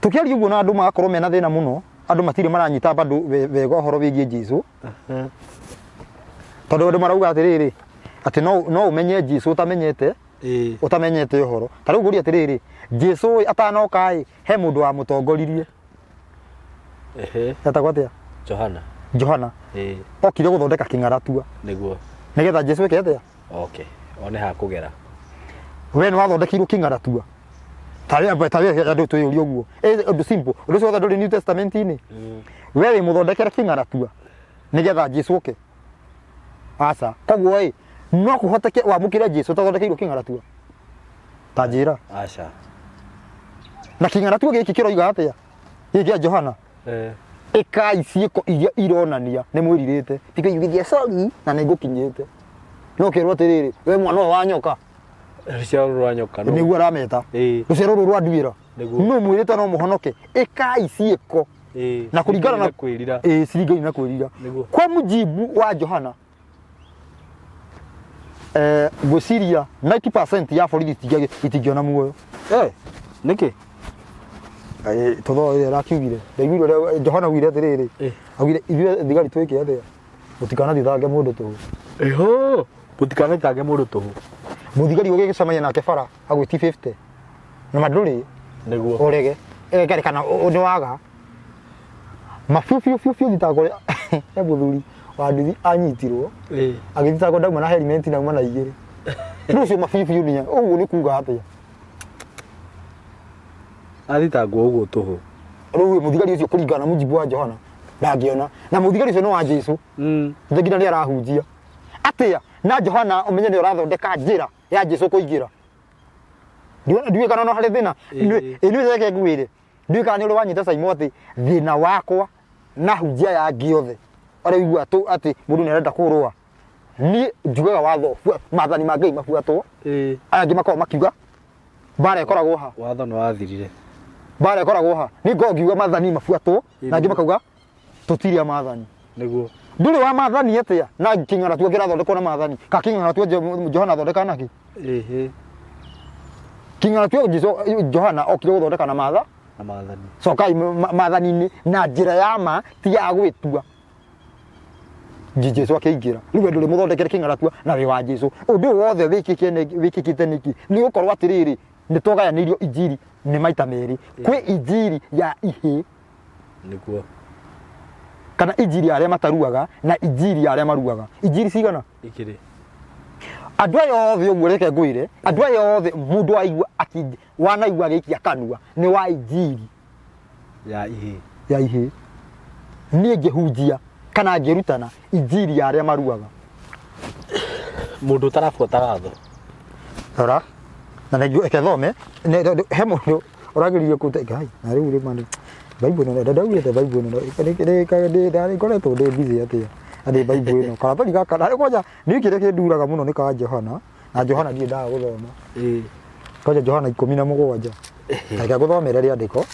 Tũkĩaria ũguo na andũ magakorwo mena thĩna mũno, andũ matirĩ maranyita bado wega ũhoro wĩgiĩ Jesu. Tondũ andũ marauga atĩrĩrĩ, atĩ no ũmenye Jesu ũtamenyete ũtamenyete ũhoro. Ta rĩu ngũrie atĩrĩrĩ, Jesu ĩ atanoka ĩ, he mũndũ wamũtongoririe. Etagwo atĩa? Johana. Johana. Okire gũthondeka kĩng'aratua. Nĩguo. Nĩgetha Jesu eke atĩa? Okay. One ha kũgera. We nĩ wathondekeirwo kĩng'aratua. Tarĩ tarĩ andũ twĩyũrie ũguo. Ũndũ simple. Ũndũ ũcio wothe ndũrĩ New Testament-inĩ. We wĩ mũthondekere kĩng'aratua nĩgetha Jesu oke. Aca. Koguo ĩ, no kũhoteke wamũkĩre Jesu ũtathondekeirwo kĩng'aratua? Ta njĩra. Aca. Na kĩng'aratua gĩkĩ kĩroiga atĩa? Gĩkĩ kĩa Johana. Ĩkai ciĩko iria ironania nĩ mwĩrirĩte. Ti kwĩyugithia sorry na nĩ ngũkinyĩte. No ũkerwo atĩrĩrĩ, we mwana ũyũ wa nyoka. Rũciaro rũrũ rwa nyoka. Nĩguo arameta. Rũciaro rũrũ rwa nduĩra. Nĩguo. Nũ mwĩrĩte no mũhonoke. Ĩkai ciĩko. Na kũringana na kwĩrira. Ciringaine na kwĩrira. Nĩguo. Kwa mujibu wa Johana, ngwĩciria 90% ya borithi itingĩona muoyo. Nĩkĩ? Tondũ ĩrĩa arakiugire, ndaiguire ũrĩa Johana augire atĩrĩrĩ, augire ithuĩ thigari twĩke atĩa? Mũtikanathitange mũndũ tũhũ. Eho, mũtikanathitange mũndũ tũhũ. Mũthigari ũgĩgĩcemania nake bara agwĩti 50 na ma ndũrĩ. Nĩguo. Ũrege. Ĩreke kana nĩ waga. Ma biũ biũ biũ biũ thitango rĩa he mũthuri wa nduthi anyitirwo. Agĩthitangwo ndauma na helmet na auma na igĩrĩ. Rĩu ũcio ma biũ biũ nĩ ũguo nĩ kuga atĩa? Athitangwo ũguo tũhũ. Rĩu mũthigari ũcio kũringana na mujibu wa Johana ndangĩona. Na mũthigari ũcio nĩ wa Jesu. Nginya nĩ arahunjia. Atĩa? Na Johana ũmenye nĩ ũrathondeka njĩra ya Jesu kũingĩra. Ndiũĩ kana no harĩ thĩna. Ĩĩ nĩ reke ngwĩre. Ndiũĩ kana nĩ ũrĩ wanyita Saimo atĩ thĩna wakwa na hunjia ya angĩ othe. Ũrĩa ũiguaga tu atĩ mũndũ nĩ arenda kũrũa. Niĩ njugaga watho, maathani ma Ngai mabuatwo. Aya angĩ makoragwo makiuga mbara ĩkoragwo ha. Watho nĩ wathirire. Mbara ĩkoragwo ha. Niĩ ngoragwo ngiuga maathani mabuatwo na angĩ makauga tũtirĩ a maathani. Nĩguo. Ndũrĩ wa maathani atĩa na kĩng'aratua kĩrathondekwo na maathani. Ka kĩng'aratua Johana athondeka nakĩ? Kĩng'aratua Johana okire gũthondeka na maatha. Na maathani. Cokai maathani-inĩ na njĩra ya ma ti ya gwĩtua. Jesu akĩingĩra. Rĩu we ndũrĩ mũthondekere kĩng'aratua na wĩ wa Jesu. Ũndũ ũyũ wothe wĩkĩkĩte nĩkĩ? Nĩ gũkorwo atĩrĩrĩ, nĩ twagayanĩirio injiri nĩ maita merĩ. Kwĩ injiri ya ihĩĩ. Nĩguo. Kana injiri ya arĩa mataruaga na injiri ya arĩa maruaga. Injiri cigana? Igĩrĩ. Andũ aya othe ũguo reke ngwĩre, andũ aya othe mũndũ aigua wanaigua agĩikia kanua nĩ wa injiri ya ihĩĩ. Ya ihĩĩ. Niĩ ngĩhunjia kana ngĩrutana injiri ya arĩa maruaga. Mũndũ ũtarabuata watho. Rora. Na nĩ reke thome, he mũndũ ũrageririe kũnte Ngai, na rĩu rĩ mani Bible ĩno ndaugĩte Bible ĩno ndarĩ ngoretwo ndĩ busy atĩa atĩ Bible ĩno karatathi gaka na kwanja niĩ kĩrĩa kĩnduraga mũno nĩ ka Johana na Johana ndirĩ ndaga gũthoma. Kwanja Johana 17. Reke ngũthomere rĩandĩko.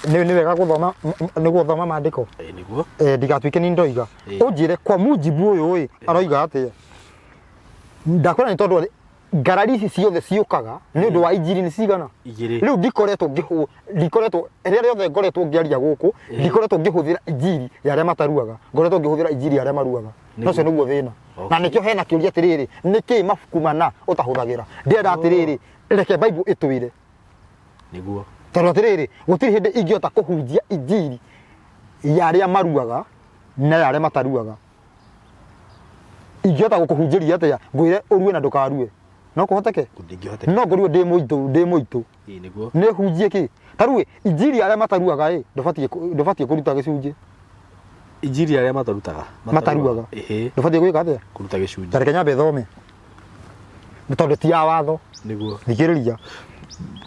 Nĩ wega gũthoma nĩ gũthoma maandĩko. Nĩguo. Ndigatuĩke nĩ ndoiga. Ũnjĩre kwa mujibu ũyũ ĩ aroiga atĩa? Ndakwĩra nĩ tondũ ngarari ici ciothe ciũkaga nĩ ũndũ wa injiri nĩ cigana? Igĩrĩ. Rĩu ndikoretwo ngĩhũ ndikoretwo rĩrĩa rĩothe ngoretwo ngĩaria gũkũ, ndikoretwo ngĩhũthĩra injiri ya arĩa mataruaga, ngoretwo ngĩhũthĩra injiri ya arĩa maruaga. Na ũcio nĩguo thĩna. Na nĩkĩo hena kĩũria atĩrĩrĩ, nĩkĩ mabuku mana ũtahũthagĩra? Ndĩrenda atĩrĩrĩ, reke Bible ĩtwĩre. Nĩguo. Tondũ atĩrĩrĩ, gũtirĩ hĩndĩ ingĩhota kũhunjia injiri ya arĩa maruaga na ya arĩa mataruaga. Ingĩhota gũkũhunjĩria atĩa ngwĩre ũrue na ndũkarue? No kũhoteke? Gũtingĩhoteka. No ngorwo ndĩ mũitũ, ndĩ mũitũ. Ĩĩ nĩguo. Nĩ hunjie kĩ? Ta rĩu ĩ, injiri ya arĩa mataruaga ĩ, ndũbatiĩ ndũbatiĩ kũruta gĩcunjĩ. Injiri ya arĩa matarutaga. Mataruaga. Ĩhĩ. Ndũbatiĩ gwĩka atĩa? Kũruta gĩcunjĩ. Ta reke nyambe thome. Nĩ tondũ ti ya watho. Nĩguo. Thikĩrĩria.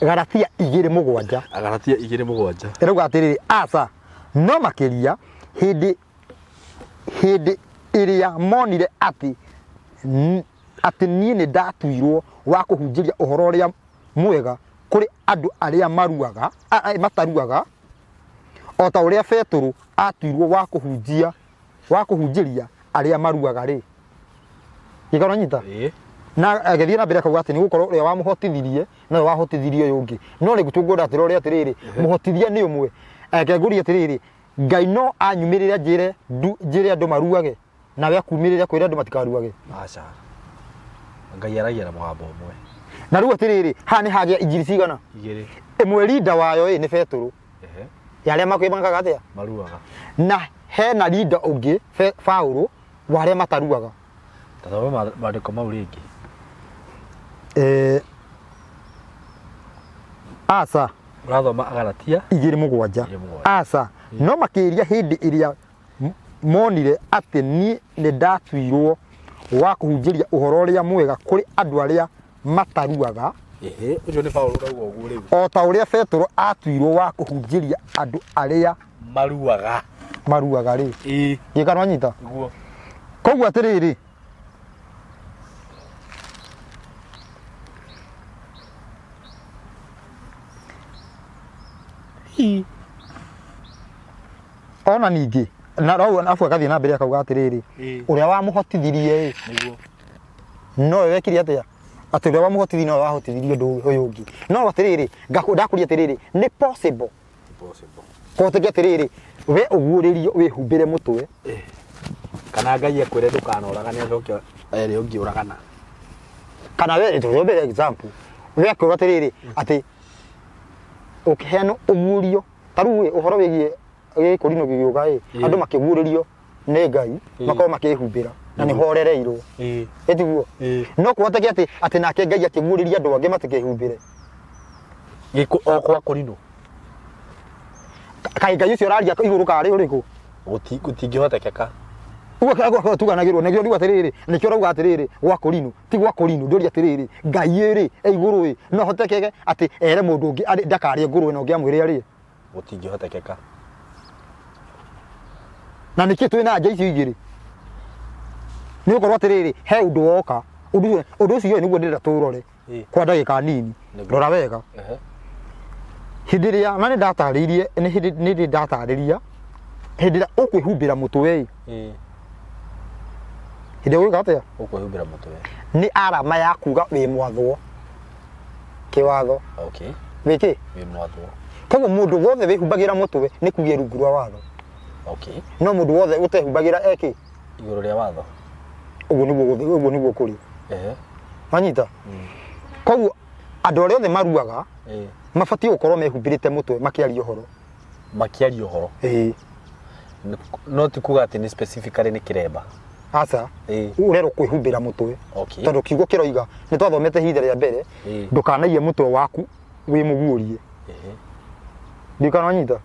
Galatia 2:7. Galatia 2:7. Ĩrauga atĩrĩrĩ, aca, no makĩria hĩndĩ hĩndĩ ĩrĩa monire atĩ atĩ niĩ nĩ ndatuirwo wa kũhunjĩria ũhoro ũrĩa mwega kũrĩ andũ arĩa maruaga, mataruaga, o ta ũrĩa Betũrũ atuirwo wa kũhunjia wa kũhunjĩria arĩa maruaga-rĩ. Gĩkeno nyita? Ĩĩ. Na agĩthiĩ na mbere akauga atĩ nĩ gũkorwo ũrĩa wamũhotithirie nowe wahotithirie ũyũ ũngĩ. No rĩu tũngwenda atĩrĩ atĩrĩrĩ, mũhotithia nĩ ũmwe. Reke ngũrie atĩrĩrĩ, Ngai no anyumĩrĩre anjĩre njĩre andũ maruage nawe akumĩrĩre akwĩre andũ matikaruage? Aca. Ngai aragia na mũgambo ũmwe. Na rĩu atĩrĩrĩ, haha nĩ hagĩa injiri cigana? Igĩrĩ. Ĩmwe rinda wayo ĩ nĩ Betũrũ. Ehe. Ya arĩa makwĩbangaga atĩa? Maruaga. Na hena rinda ũngĩ Paũlũ wa arĩa mataruaga. Ta thoma maandĩko mau rĩngĩ. Eh, aca. Ũrathoma Agalatia 2:7. 2:7. Aca, no makĩria hĩndĩ ĩrĩa monire atĩ niĩ nĩ ndatuirwo wa kũhunjĩria ũhoro ũrĩa mwega kũrĩ andũ arĩa mataruaga. Ĩhĩ, ũcio nĩ Paũlũ ũrauga ũguo rĩu. O ta ũrĩa Petero aatuirwo wa kũhunjĩria andũ arĩa maruaga. Maruaga rĩ. Ĩĩ. Gĩka nwanyita? Nĩguo. Koguo atĩrĩrĩ, ona ningĩ na rau arabu agathiĩ na mbere akauga atĩrĩrĩ, ũrĩa wamũhotithirie ĩ, Nĩguo. nowe wekire atĩa? Atĩ ũrĩa wamũhotithirie nowe wahotithirie ũndũ ũyũ ũngĩ. No atĩrĩrĩ, ndakũria atĩrĩrĩ, nĩ possible Possible. kũhoteke atĩrĩrĩ, we ũguũrĩrio wĩhumbĩre mũtwe. Kana Ngai akwĩre ndũkanoragane acoke ere ũngĩ ũragana. Kana we tũrĩ example, we akwĩrwo atĩrĩrĩ, atĩ ũkĩheanwo ũguũrio, ta rĩu ĩ, ũhoro wĩgiĩ gĩkũrinũ gĩgĩũka ĩ, andũ makĩguũrĩrio nĩ Ngai, makorwo makĩhumbĩra na nĩ horereirwo. Ĩtiguo? No kũhoteke atĩ atĩ nake Ngai akĩguũrĩria andũ angĩ matikehumbĩre. Gĩkũ o kwa kũrinũ. Kaĩ Ngai ũcio ũraria igũrũ karĩ ũrĩkũ? Gũtingĩhotekeka. Ũguo tuganagĩrwo nĩkĩo ndiuga atĩrĩrĩ, nĩkĩo ũrauga atĩrĩrĩ gwa kũrinũ, ti gwa kũrinũ, ndũria atĩrĩrĩ, Ngai ĩrĩ e igũrũ ĩ, no hotekeke atĩ ere mũndũ ũngĩ ndakarĩe ngũrwe na ũngĩ amwĩre arĩe? Gũtingĩhotekeka. Na nĩkĩ twĩ na nja icio igĩrĩ? Nĩ gũkorwo atĩrĩrĩ, he ũndũ woka, ũndũ ũcio nĩguo ndĩrenda tũũrore kwa ndagĩka nini. Rora wega. Hĩndĩ ĩrĩa na nĩ ndatarĩirie, nĩ hĩndĩ nĩ ndĩ ndatarĩria, hĩndĩ ĩrĩa ũkwĩhumbĩra mũtwe ĩ, hĩndĩ ĩrĩa ũgwĩka atĩa? Ũkwĩhumbĩra mũtwe. Nĩ arama ya kuga wĩ mwathwo kĩwatho. Okay. Wĩ kĩ? Wĩ mwathwo. Koguo mũndũ wothe wĩhumbagĩra mũtwe nĩ kuga rungu rwa watho. Okay. No mũndũ wothe ũtehumbagĩra eki? Igũrũ rĩa watho. Ũguo nĩguo ũguo nĩguo kũrĩ. Wanyita? Koguo andũ arĩa othe maruaga mabatiĩ gũkorwo mehumbĩrĩte mũtwe makĩaria ũhoro. Makĩaria ũhoro. Ĩĩ. No ti kuga atĩ nĩ specifically nĩ kĩremba. Aca. Ũrerwo kwĩhumbĩra mũtwe. Okay. Tondũ kiugo kĩroiga nĩ twathomete ihinda rĩa mbere, ndũkanaiye mũtwe waku wĩ mũguũrie. Ndiũĩ kana wanyita?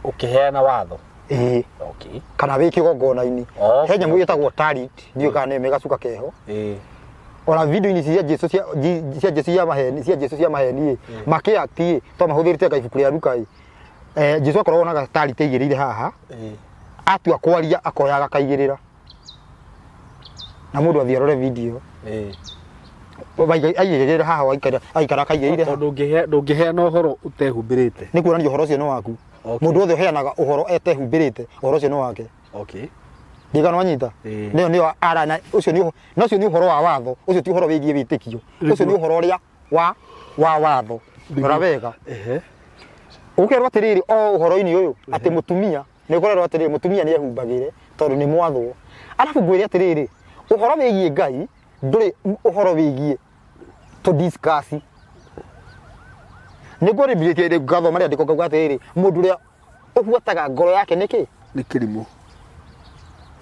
Ũkĩheana watho. Ĩĩ. Okay. Kana wĩ kĩgongona-inĩ. Okay. He nyamũ ĩtagwo talit, ndiũĩ kana nĩ gacuka keho. Ĩĩ. Ona video-inĩ cia Jesu cia cia Jesu cia maheni, cia Jesu cia maheni ĩ, makĩakti ĩ, to mahũthĩrĩte anga ibuku rĩa Luka ĩ. Jesu akoragwo na gatalit aigĩrĩire haha. Atua kwaria akoya agakaigĩrĩra. Na mũndũ athiĩ arore video. Aigĩrĩire haha waikara, aikara akaigĩrĩire haha. Tondũ ndũngĩheana ũhoro ũtehumbĩrĩte. Nĩ kuonania ũhoro ũcio nĩ waku. Okay. Mũndũ wothe ũheanaga ũhoro etehumbĩrĩte, ũhoro ũcio nĩ wake. Okay. Ndigana wanyita. Ĩĩ. Nĩyo nĩyo arana ũcio nĩ na ũcio nĩ ũhoro wa watho, ũcio ti ũhoro wĩgiĩ wĩtĩkio, ũcio nĩ ũhoro ũrĩa wa watho. Rora wega. Ehe. Ũkerwo atĩrĩrĩ o ũhoro-inĩ ũyũ atĩ mũtumia nĩ ũkorerwo atĩrĩrĩ mũtumia nĩ ehumbagĩre tondũ nĩ mwathwo. Arabu ngwĩre atĩrĩrĩ, ũhoro wĩgiĩ Ngai ndũrĩ ũhoro wĩgiĩ to discuss. Nĩ ngũrĩmbirĩtie ngathoma rĩandĩko ngauga atĩrĩrĩ, mũndũ ũrĩa ũbuataga ngoro yake nĩ kĩ? Nĩ kĩrimũ.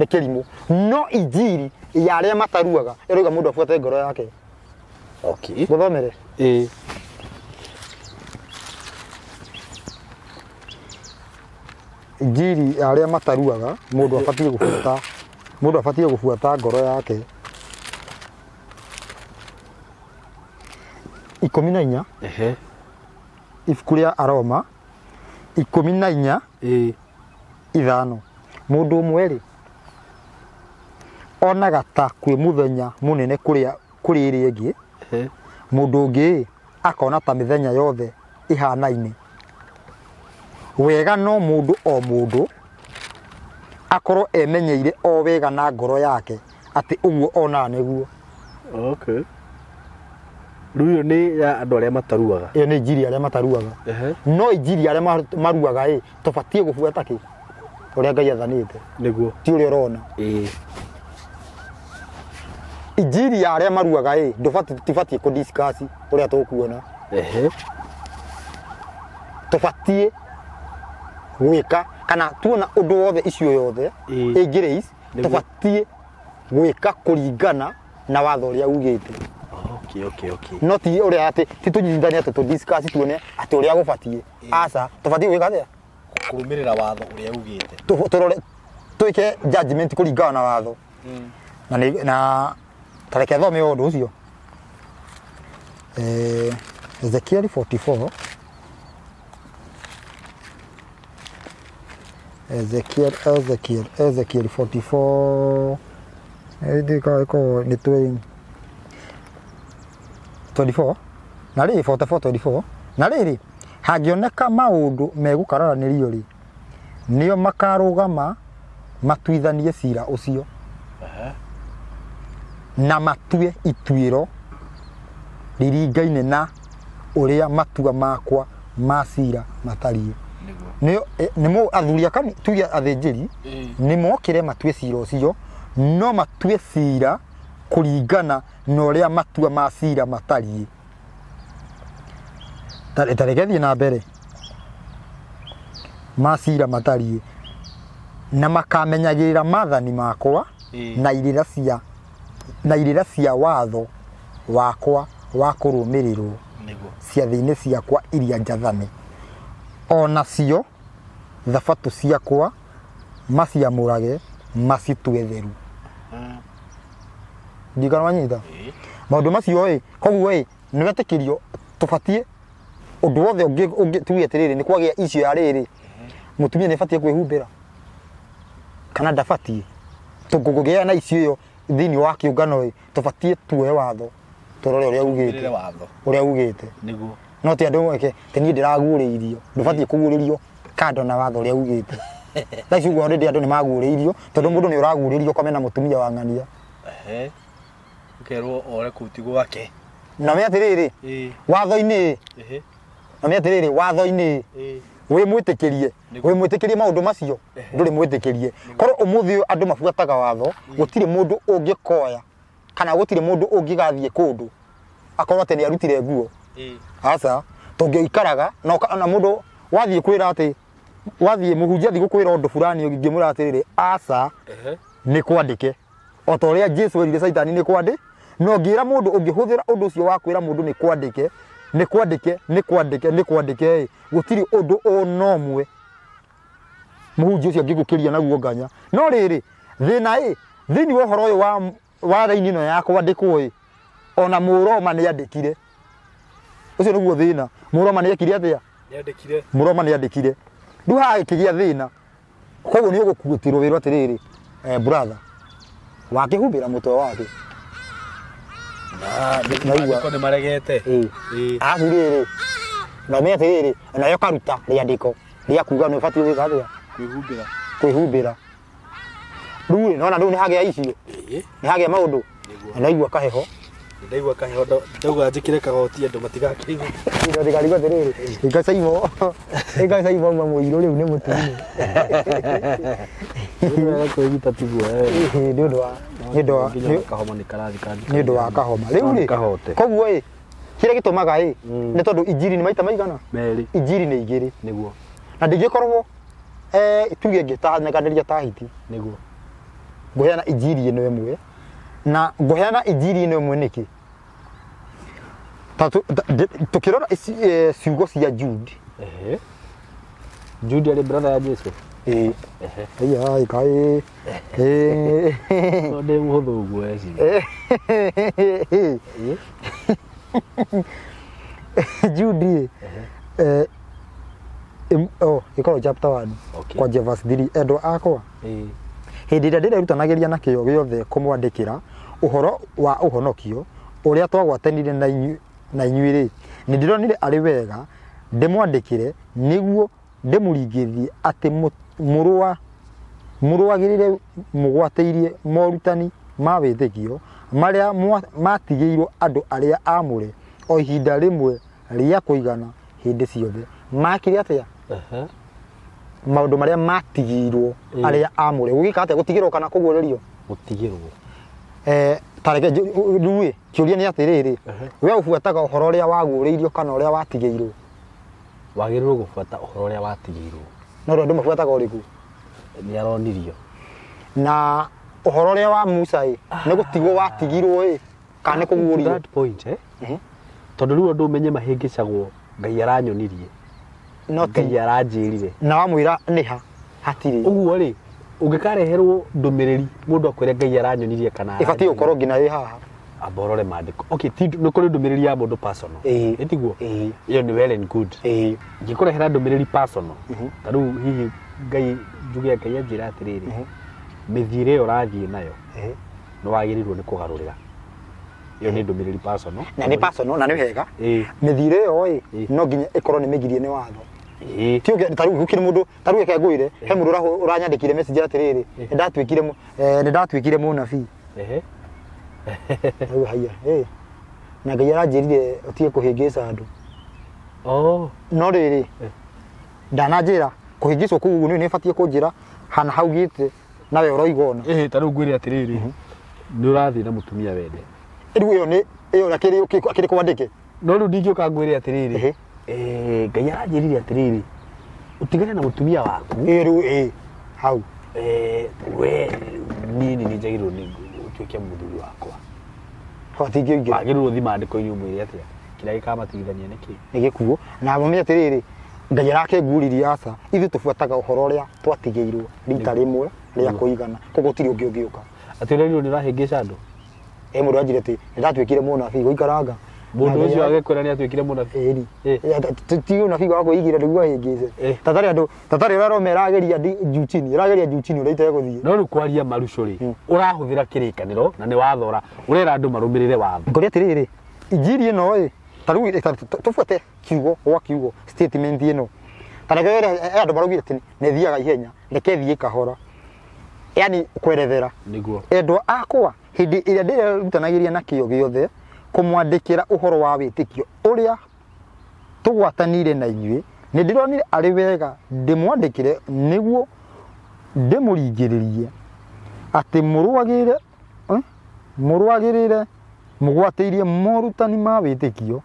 Nĩ kĩrimũ. No injiri ya arĩa mataruaga ĩroiga mũndũ abuate ngoro yake. Okay. Ngũthomere. Ĩĩ. Injiri ya arĩa mataruaga mũndũ abatiĩ gũbuata, mũndũ abatiĩ gũbuata ngoro yake. 14. Ehe. Ibuku rĩa Aroma 14 Ĩĩ. 5. Mũndũ ũmwe rĩ onaga ta kwĩ mũthenya mũnene kũrĩa kũrĩ ĩrĩa ĩngĩ. Ehe. Mũndũ ũngĩ akona ta mĩthenya yothe ĩhanaine. Wega no mũndũ o mũndũ akorwo emenyeire o wega na ngoro yake atĩ ũguo onaga nĩguo. Okay. Rĩu ĩyo nĩ ya andũ arĩa mataruaga. Ĩyo nĩ injiri ya arĩa mataruaga. Ehe. No injiri ya arĩa maruaga ĩ, tũbatiĩ gũbuata kĩ? Ũrĩa Ngai athanĩte. Nĩguo. Ti ũrĩa ũrona. Ĩĩ. Injiri ya arĩa maruaga ĩ, ndũbatiĩ, tũtibatiĩ kũ discuss ũrĩa tũkuona. Ehe. Tũbatiĩ gwĩka kana tuona ũndũ wothe icio yothe Ĩĩ. ĩngĩ raise, Nĩguo. tũbatiĩ gwĩka kũringana na watho ũrĩa ugĩte. Okay, okay, okay. No ti ũrĩa atĩ ti tũnyitithanie atĩ tũ discuss tuone atĩ ũrĩa gũbatiĩ. Aca, tũbatiĩ gwĩka atĩa? Kũrũmĩrĩra watho ũrĩa ugĩte. Tũrore twĩke judgment kũringana na watho. Na nĩ na ta reke thome ũndũ ũcio. Ezekiel 44. Ezekiel, Ezekiel, Ezekiel 44. Ĩndĩ ĩkorwo nĩ 24. Na rĩrĩ 44, 24. Na rĩrĩ, hangĩoneka maũndũ megũkararanĩrio rĩ, nĩo makarũgama matuithanie cira ũcio. Na matue ituĩro riringaine na ũrĩa matua makwa ma cira matariĩ. Nĩo, nĩ athuri a tuge athĩnjĩri, nĩ mokĩre matue cira ũcio, no matue cira kũringana na ũrĩa matua ma cira matariĩ. Ta reke thiĩ na mbere. Ma cira matariĩ. Na makamenyagĩrĩra maathani makwa na irĩra cia na irĩra cia watho wakwa wa kũrũmĩrĩrwo ciathĩ-inĩ ciakwa iria njathane, o nacio thabatũ ciakwa maciamũrage macitue theru. Ndikana wanyita maũndũ macio ĩ, koguo ĩ nĩ wetĩkĩrio tũbatiĩ ũndũ wothe ũngĩ tuge atĩrĩrĩ nĩ kwagĩa icio ya rĩrĩ mũtumia nĩ abatiĩ kwĩhumbĩra kana ndabatiĩ. Tũngĩgĩa na icio ĩyo thĩinĩ wa kĩũngano ĩ, tũbatiĩ tuoe watho tũrore ũrĩa ugĩte. Tũrũmĩrĩre watho. Ũrĩa ugĩte. Nĩguo. No ti andũ meke atĩ niĩ ndĩraguũrĩirio. Ndũbatiĩ kũguũrĩrio kando na watho ũrĩa ugĩte. Thaa ici ũguo already andũ nĩ maguũrĩirio tondũ mũndũ nĩ ũraguũrĩrio ũkome na mũtumia wa ng'ania. Ehe. Ũkerwo ore kũu ti gwake. Na me atĩrĩrĩ, watho-inĩ ĩ, na me atĩrĩrĩ, watho-inĩ ĩ, wĩ mwĩtĩkĩrie, wĩ mwĩtĩkĩrie maũndũ macio, ndũrĩ mwĩtĩkĩrie. Korwo ũmũthĩ ũyũ andũ mabuataga watho, gũtirĩ mũndũ ũngĩkoya kana gũtirĩ mũndũ ũngĩgathiĩ kũndũ akorwo atĩ nĩ arutire nguo. Aca, tũngĩikaraga na na mũndũ wathiĩ kwĩra atĩ, wathiĩ mũhunjia athiĩ gũkwĩra ũndũ fulani ũngĩmwĩra atĩrĩrĩ, aca, nĩ kwandĩke. O ta ũrĩa Jesu erire Caitani nĩ kwandĩ, na ũngĩra mũndũ, ũngĩhũthĩra ũndũ ũcio wa kwĩra mũndũ nĩ kwandĩke, nĩ kwandĩke, nĩ kwandĩke, nĩ kwandĩke ĩ, gũtirĩ ũndũ ona ũmwe mũhunjia ũcio angĩgũkĩria naguo nganya. No rĩrĩ, thĩna ĩ, thĩinĩ wa ũhoro ũyũ wa raini ĩno ya kwandĩkwo ĩ, ona Mũroma nĩ andĩkire. Ũcio nĩguo thĩna. Mũroma nĩ ekire atĩa? Nĩ andĩkire. Mũroma nĩ andĩkire. Rĩu haha gĩkĩgĩa thĩna. Koguo nĩ ũgũkuĩtĩrwo wĩrwo atĩrĩrĩ, brother, wakĩhumbĩra mũtwe wake. Na Naigua. maandĩko nĩ maregete. Ĩĩ. Ĩĩ. Arabu rĩrĩ, na ũmenye atĩrĩrĩ, nawe ũkaruta rĩandĩko rĩa kuga nĩ ũbatiĩ gwĩka atĩa? Kwĩhumbĩra. Kwĩhumbĩra. Rĩu rĩ, nona rĩu nĩ hagĩa icio, nĩ hagĩa maũndũ. Nĩguo. Na ndaigua kaheho. Ndaigua kaheho ndauga njĩkĩre kagoti andũ matigakĩigue. Ndikarigwo atĩrĩrĩ, ikacaimo ikacaimo auma mũirũ rĩu nĩ mũtune. Wega kwĩgita tiguo. Ĩhĩ, nĩ ũndũ wa nĩ ũndũ wa Nginya kahoma nĩ karathi kandi. nĩ ũndũ wa kahoma. Rĩu rĩ, Kahote. koguo ĩ, kĩrĩa gĩtũmaga ĩ, nĩ tondũ injiri nĩ maita maigana? Merĩ. Injiri nĩ igĩrĩ. Nĩguo. Na ndingĩkorwo eh, tuge ngĩtanekanĩria ta hiti, Nĩguo. ngũheana injiri ĩno ĩmwe na ngũheana injiri ĩno ĩmwe nĩkĩ? Ta tũkĩrora ciugo cia Jude. Ehe. Jude arĩ brother ya Jesu. Ĩĩ. Ehe. Aya ĩkaĩ. Ĩĩ. No ndĩ mũhũthũ ũguo eci. Ĩĩ. Jude ĩ, oh, ĩkoragwo chapter 1 Okay. kwanjia verse 3. Endwa akwa, Ĩĩ. hĩndĩ ĩrĩa ndĩrerutanagĩria na kĩyo gĩothe kũmwandĩkĩra ũhoro wa ũhonokio ũrĩa twagwatanire na inyuĩ-rĩ, nĩ ndĩronire arĩ wega ndĩmwandĩkĩre nĩguo ndĩmũringĩrĩrie atĩ mũrũagĩrĩre mũgwatĩirie morutani ma wĩtĩkio marĩa matigĩirwo andũ arĩa aamũre o ihinda rĩmwe rĩa kũigana hĩndĩ ciothe. Makire atĩa? Ehe. Maũndũ marĩa matigĩirwo arĩa aamũre. Gũgĩka atĩa? Gũtigĩrwo kana kũguũrĩrio? Gũtigĩrwo. Ta reke rĩu ĩ, kĩũria nĩ atĩrĩrĩ, we ũbuataga ũhoro ũrĩa waguũrĩirio kana ũrĩa watigĩirwo? Wagĩrĩirwo gũbuata ũhoro ũrĩa watigĩirwo. No rĩu andũ mabuataga ũrĩkũ? Nĩ aronirio. Na ũhoro ũrĩa wa Musa ĩ, nĩ gũtigwo watigirwo ĩ, kana nĩ kũguũrio? That point, eh? Tondũ rĩu andũ ũmenye mahĩngĩcagwo Ngai aranyonirie. No ti. Ngai aranjĩrire. Na wamwĩra nĩ ha? Hatirĩ. Ũguo rĩ, ũngĩkareherwo ndũmĩrĩri mũndũ akwĩre Ngai aranyonirie kana Ĩbatiĩ gũkorwo nginya ĩ haha. Amba ũrore maandĩko. Okay, ti nĩ kũrĩ ndũmĩrĩri ya mũndũ personal. Ĩĩ. Ĩ tiguo? Ĩĩ. Ĩyo nĩ well and good. Ĩĩ. Ingĩkũrehera ndũmĩrĩri personal, ta rĩu hihi Ngai njuge Ngai anjĩra atĩrĩrĩ, mĩthiĩre ĩyo ũrathiĩ nayo nĩ wagĩrĩirwo nĩ kũgarũrĩra. Ĩyo nĩ ndũmĩrĩri personal. Na nĩ personal na nĩ wega. Ĩĩ. Mĩthiĩre ĩyo ĩ, Ĩĩ. no nginya ĩkorwo nĩ mĩgirie nĩ watho. Ĩĩ. Ti ũngĩ ta rĩu gũkĩrĩ mũndũ, ta rĩu reke ngwĩre, he mũndũ ũranyandĩkire message atĩrĩrĩ, nĩ ndatuĩkire mũnabii. Ehe. Rĩu haiya, ĩ. Na Ngai aranjĩrire ũtige kũhĩngĩca andũ. Oh. No rĩrĩ, ndananjĩra kũhĩngĩcwo kũu ũguo nĩ ũbatiĩ kũnjĩra hana haugĩte nawe ũroiga ũna. Ĩhĩ, ta rĩu ngwĩre atĩrĩrĩ, nĩ ũrathiĩ na mũtumia wende. Rĩu ĩyo nĩ ĩyo akĩrĩ akĩrĩ kwandĩke. No rĩu ndingĩũka ngwĩre atĩrĩrĩ, Ehe. Ngai aranjĩrire atĩrĩrĩ, ũtigane na mũtumia waku. Ĩyo rĩu ĩ hau. We niĩ nĩ njagĩrĩirwo nĩ ũtuĩke mũthuri wakwa. Hau hatingĩingĩra. Wagĩrĩirwo ũthiĩ maandĩko-inĩ ũmwĩre atĩa? Kĩrĩa gĩkamatigithania nĩ kĩĩ? Nĩ gĩkuũ. Na mũmenye atĩrĩrĩ, Ngai arakĩngurĩria aca, ithuĩ tũbuataga ũhoro ũrĩa twatigĩirwo rita rĩmwe rĩa kũigana. Koguo gũtirĩ ũngĩ ũngĩũka. Atĩ ũrerirwo nĩ ũrahĩngĩca andũ? He mũndũ anjĩra atĩ nĩ ndatuĩkire mũnabii gũikaranga. Mũndũ ũcio agĩkwĩra nĩ atuĩkire mũnabii? Ĩni. Ĩ. Ti ũnabii wa kwĩigĩra nĩguo ahĩngĩce. Tatarĩ andũ, tatarĩ ũrĩa Roma ĩrageria juu chini, ĩrageria juu chini ũrĩa itegũthiĩ. No rĩu kwaria marucũ rĩ, ũrahũthĩra kĩrĩkanĩro na nĩ wathora, ũrera andũ marũmĩrĩre watho. Ngũria atĩrĩrĩ, injiri ĩno ĩ, ta rĩu tũbuate kiugo gwa kiugo statement ĩno. Ta reke he andũ maraugire atĩ nĩ ĩthiaga ihenya, reke ĩthiĩ kahora. Yaani kwerethera. Nĩguo. Endwa akwa, hĩndĩ ĩrĩa ndĩrerutanagĩria na kĩyo gĩothe kũmwandĩkĩra ũhoro wa wĩtĩkio ũrĩa tũgwatanĩire na inyuĩ, nĩ ndĩronire arĩ wega ndĩmwandĩkĩre nĩguo ndĩmũringĩrĩrie atĩ mũrũagĩrĩre mũgwatĩirie morutani ma wĩtĩkio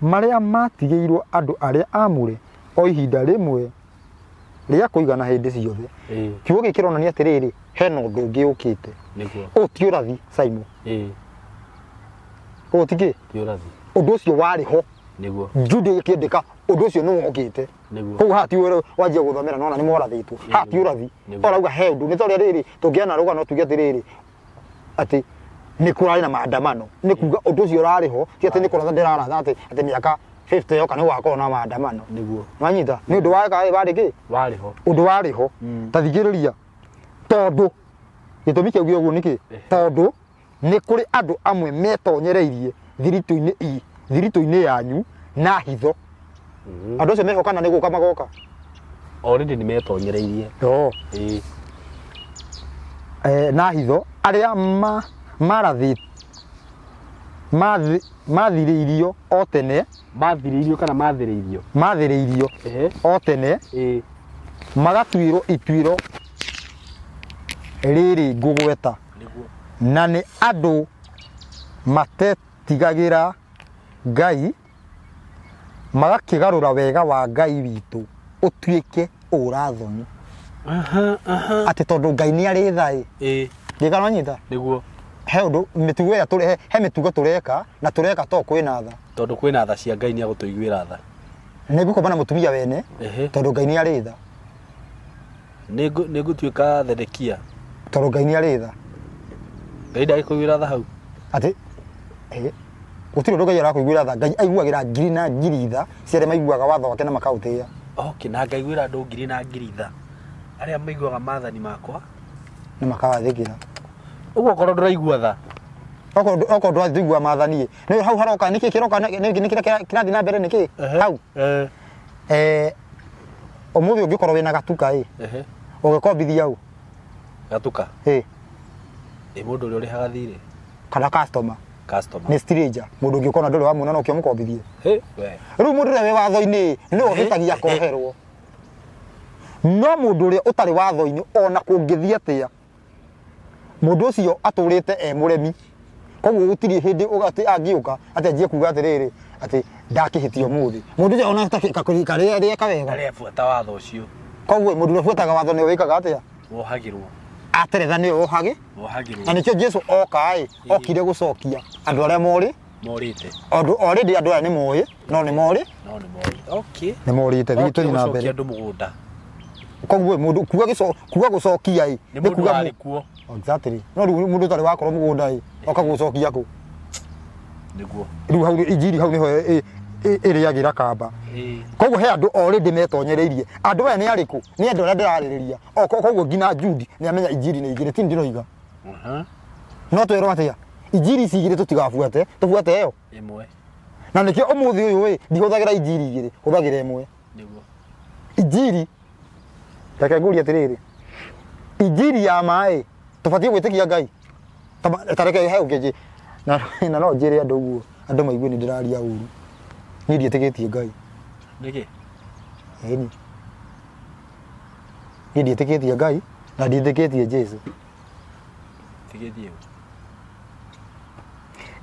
marĩa matigĩirwo andũ arĩa aamũre o ihinda rĩmwe rĩa kũigana hĩndĩ ciothe. Kiugo gĩkĩ kĩronania atĩrĩrĩ, hena ũndũ ũngĩ ũkĩte. Nĩguo. Ũyũ ti ũrathi, Simon. Ũyũ ti kĩ? Ti ũrathi. Ũndũ ũcio warĩ ho. Nĩguo. Jude ĩkĩandĩka ũndũ ũcio nĩ wokĩte. Nĩguo. Koguo haha ti ũrĩa wanjia gũthomera nona nĩ morathĩtwo. Haha ti ũrathi. Nĩguo. Orauga he ũndũ. Nĩ ta ũrĩa rĩrĩ tũngĩana rũgano tuge atĩrĩrĩ atĩ nĩ kũrarĩ na maandamano. Nĩ kuga ũndũ ũcio ũrarĩ ho, ti atĩ nĩ kũratha ndĩraratha atĩ mĩaka 50 yoka nĩ gũgakorwo na maandamano. Nĩguo. Wanyita? Nĩ ũndũ wa warĩ kĩ? Warĩ ho. Ũndũ warĩ ho. Ta thikĩrĩria. Tondũ gĩtũmi kĩa ũguo nĩ kĩ? Tondũ nĩ kũrĩ andũ amwe metonyereirie thiritũ-inĩ yanyu na hitho. Andũ acio meho kana nĩ gũka magoka? Already nĩ metonyereirie. Oo. Ĩĩ. Na hitho arĩa mathirĩirio o tene. Mathirĩirio kana mathĩrĩirio? Mathĩrĩirio o tene, magatuĩrwo ituĩro rĩrĩ ngũgweta. Nĩguo. Na nĩ andũ matetigagĩra Ngai, magakĩgarũra wega wa Ngai witũ ũtuĩke ũra-thoni. Atĩ tondũ Ngai nĩ arĩ tha ĩ. Ndiũĩ kana wanyita? Nĩguo. He ũndũ mĩtugo ĩrĩa tũre, he mĩtugo tũreka na tũreka to kwĩna tha. Tondũ kwĩna tha cia Ngai nĩ agũtũiguĩra tha. Nĩ ngũkoma na mũtumia wene tondũ Ngai nĩ arĩ tha. Nĩ ngũtuĩka Thedekia. Tondũ Ngai nĩ arĩ tha. Ngai ndagĩkũiguĩra tha hau. Atĩ gũtirĩ ũndũ Ngai arakũiguĩra tha. Ngai aiguagĩra ngiri na ngiri tha cia arĩa maiguaga watho wake na makaũtĩĩa. Okay, na ngaiguĩra andũ ngiri na ngiri tha arĩa maiguaga maathani makwa na makawathĩkĩra. Ũguo okorwo ndũraigua tha. Okorwo ndũraigua maathani ĩ, nĩ hau haroka nĩkĩ kĩroka, nĩkĩ kĩrathiĩ na mbere nĩkĩ hau? Ũmũthĩ ũngĩkorwo wĩna gatuka ĩ, ũngĩkombithia ũ? Gatuka? Ĩ. Ĩ mũndũ ũrĩa ũrĩhaga thirĩ? Kana customer. Customer. Nĩ stranger, mũndũ ũngĩ ũkona ndũrĩ wamuona no ũkĩo mũkombithie. Hĩ, we. Rĩu mũndũ ũrĩa wĩ watho-inĩ nĩwe ũhĩtagia akoherwo. No mũndũ ũrĩa ũtarĩ watho-inĩ ona kũngĩthiĩ atĩa, mũndũ ũcio atũrĩte e mũremi. Koguo gũtirĩ hĩndĩ atĩ angĩũka atĩ anjie kuga atĩrĩrĩ atĩ ndakĩhĩtia ũmũthĩ. Mũndũ ũcio ona karĩa rĩeka wega. Arĩa buata watho ũcio. Koguo mũndũ ũrĩa ũbuataga watho nĩwe wĩkaga atĩa? Wohagĩrwo. Ateretha nĩwe wohagĩ. Wohagĩrwo. Na nĩkĩo Jesu oka ĩ, okire gũcokia andũ arĩa morĩ. Morĩte. Andũ already andũ aya nĩ moĩ, no nĩ morĩ. No nĩ moĩ. Okay. Nĩ morĩte, thiĩ Okire tũthiĩ na gũcokia mbere. andũ mũgũnda. Koguo mũndũ kuga gĩco, kuga gũcokia ĩ, Nĩ nĩ mũndũ kuga warĩ kuo. Exactly. No rĩu mũndũ ũtarĩ wakorwo mũgũnda ĩ, oka gũcokia kũ? Nĩguo. Rĩu hau injiri hau nĩho ĩrĩagĩra kamba. Koguo he andũ already metonyereirie. Andũ aya nĩ arĩkũ? Nĩ andũ arĩa ndĩrarĩrĩria. O koguo nginya Jude nĩ amenya injiri nĩ igĩrĩ, ti ndĩroiga. No twerwo atĩa? Injiri ici igĩrĩ tũtigabuate, tũbuate ĩyo. Ĩmwe. Na nĩkĩo ũmũthĩ ũyũ ĩ, ndihũthagĩra injiri igĩrĩ, hũthagĩra ĩmwe. Nĩguo. Injiri, reke ngũrie atĩrĩrĩ, injiri ya maĩ, tũbatiĩ gwĩtĩkia Ngai? Ta reke he ũngĩ na no njĩre andũ ũguo, andũ maigue nĩ ndĩraria ũru. Niĩ ndiĩtĩkĩtie Ngai. Nĩkĩ? Ĩni. Niĩ ndiĩtĩkĩtie Ngai na ndiĩtĩkĩtie Jesu. Ĩtĩkĩtie ũ?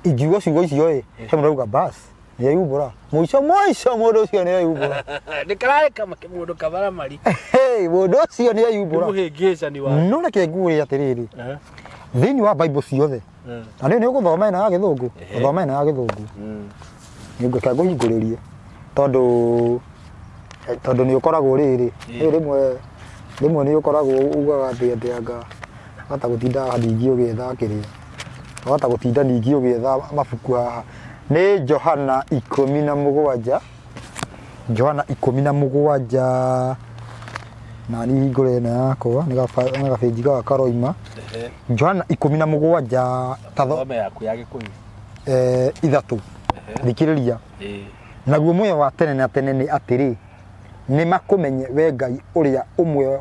Ingiuga ciugo icio ĩ, he mũndũ auga bas, nĩ eyumbũra. Mũico mũico mũndũ ũcio nĩ eyumbũra. Nĩ kararĩ kama mũndũ kamaramari. Hey, mũndũ ũcio nĩ eyumbũra. Mũhĩngĩcani wa. No reke nguũrie atĩrĩrĩ, thĩinĩ wa Bible ciothe, na nĩ ũgũthoma ĩno ya gĩthũngũ, gũthoma ĩno ya gĩthũngũ. Nĩ ngwĩka ngũhingũrĩrie tondũ tondũ nĩ ũkoragwo rĩrĩ, rĩmwe rĩmwe nĩ ũkoragwo ugaga atĩ atĩ anga wahota gũtinda haha ningĩ ũgĩetha kĩrĩa, wahota gũtinda ningĩ ũgĩetha mabuku haha. Nĩ Johana 17, Johana 17, na niĩ hingũre ĩno yakwa nĩ gabĩnji gaka karoima. Johana 17 ta Thome yaku ya Gĩkũyũ. 3. Thikĩrĩria. Naguo muoyo wa tene na tene nĩ atĩrĩ, nĩ makũmenye we Ngai ũrĩa ũmwe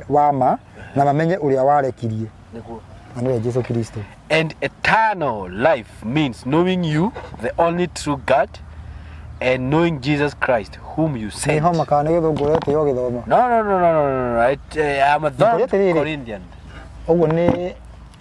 wa ma, na mamenye ũrĩa warekirie. Nĩguo. Na nĩwe Jesu Kristo. And eternal life means knowing you, the only true God, and knowing Jesus Christ, whom you sent. Nĩ homa kana nĩ gĩthũngũ ũretĩo ũgĩthoma? No, no, no, no, no, no, no. I'm a third Nĩkũrĩ atĩrĩrĩ. Corinthian. Ũguo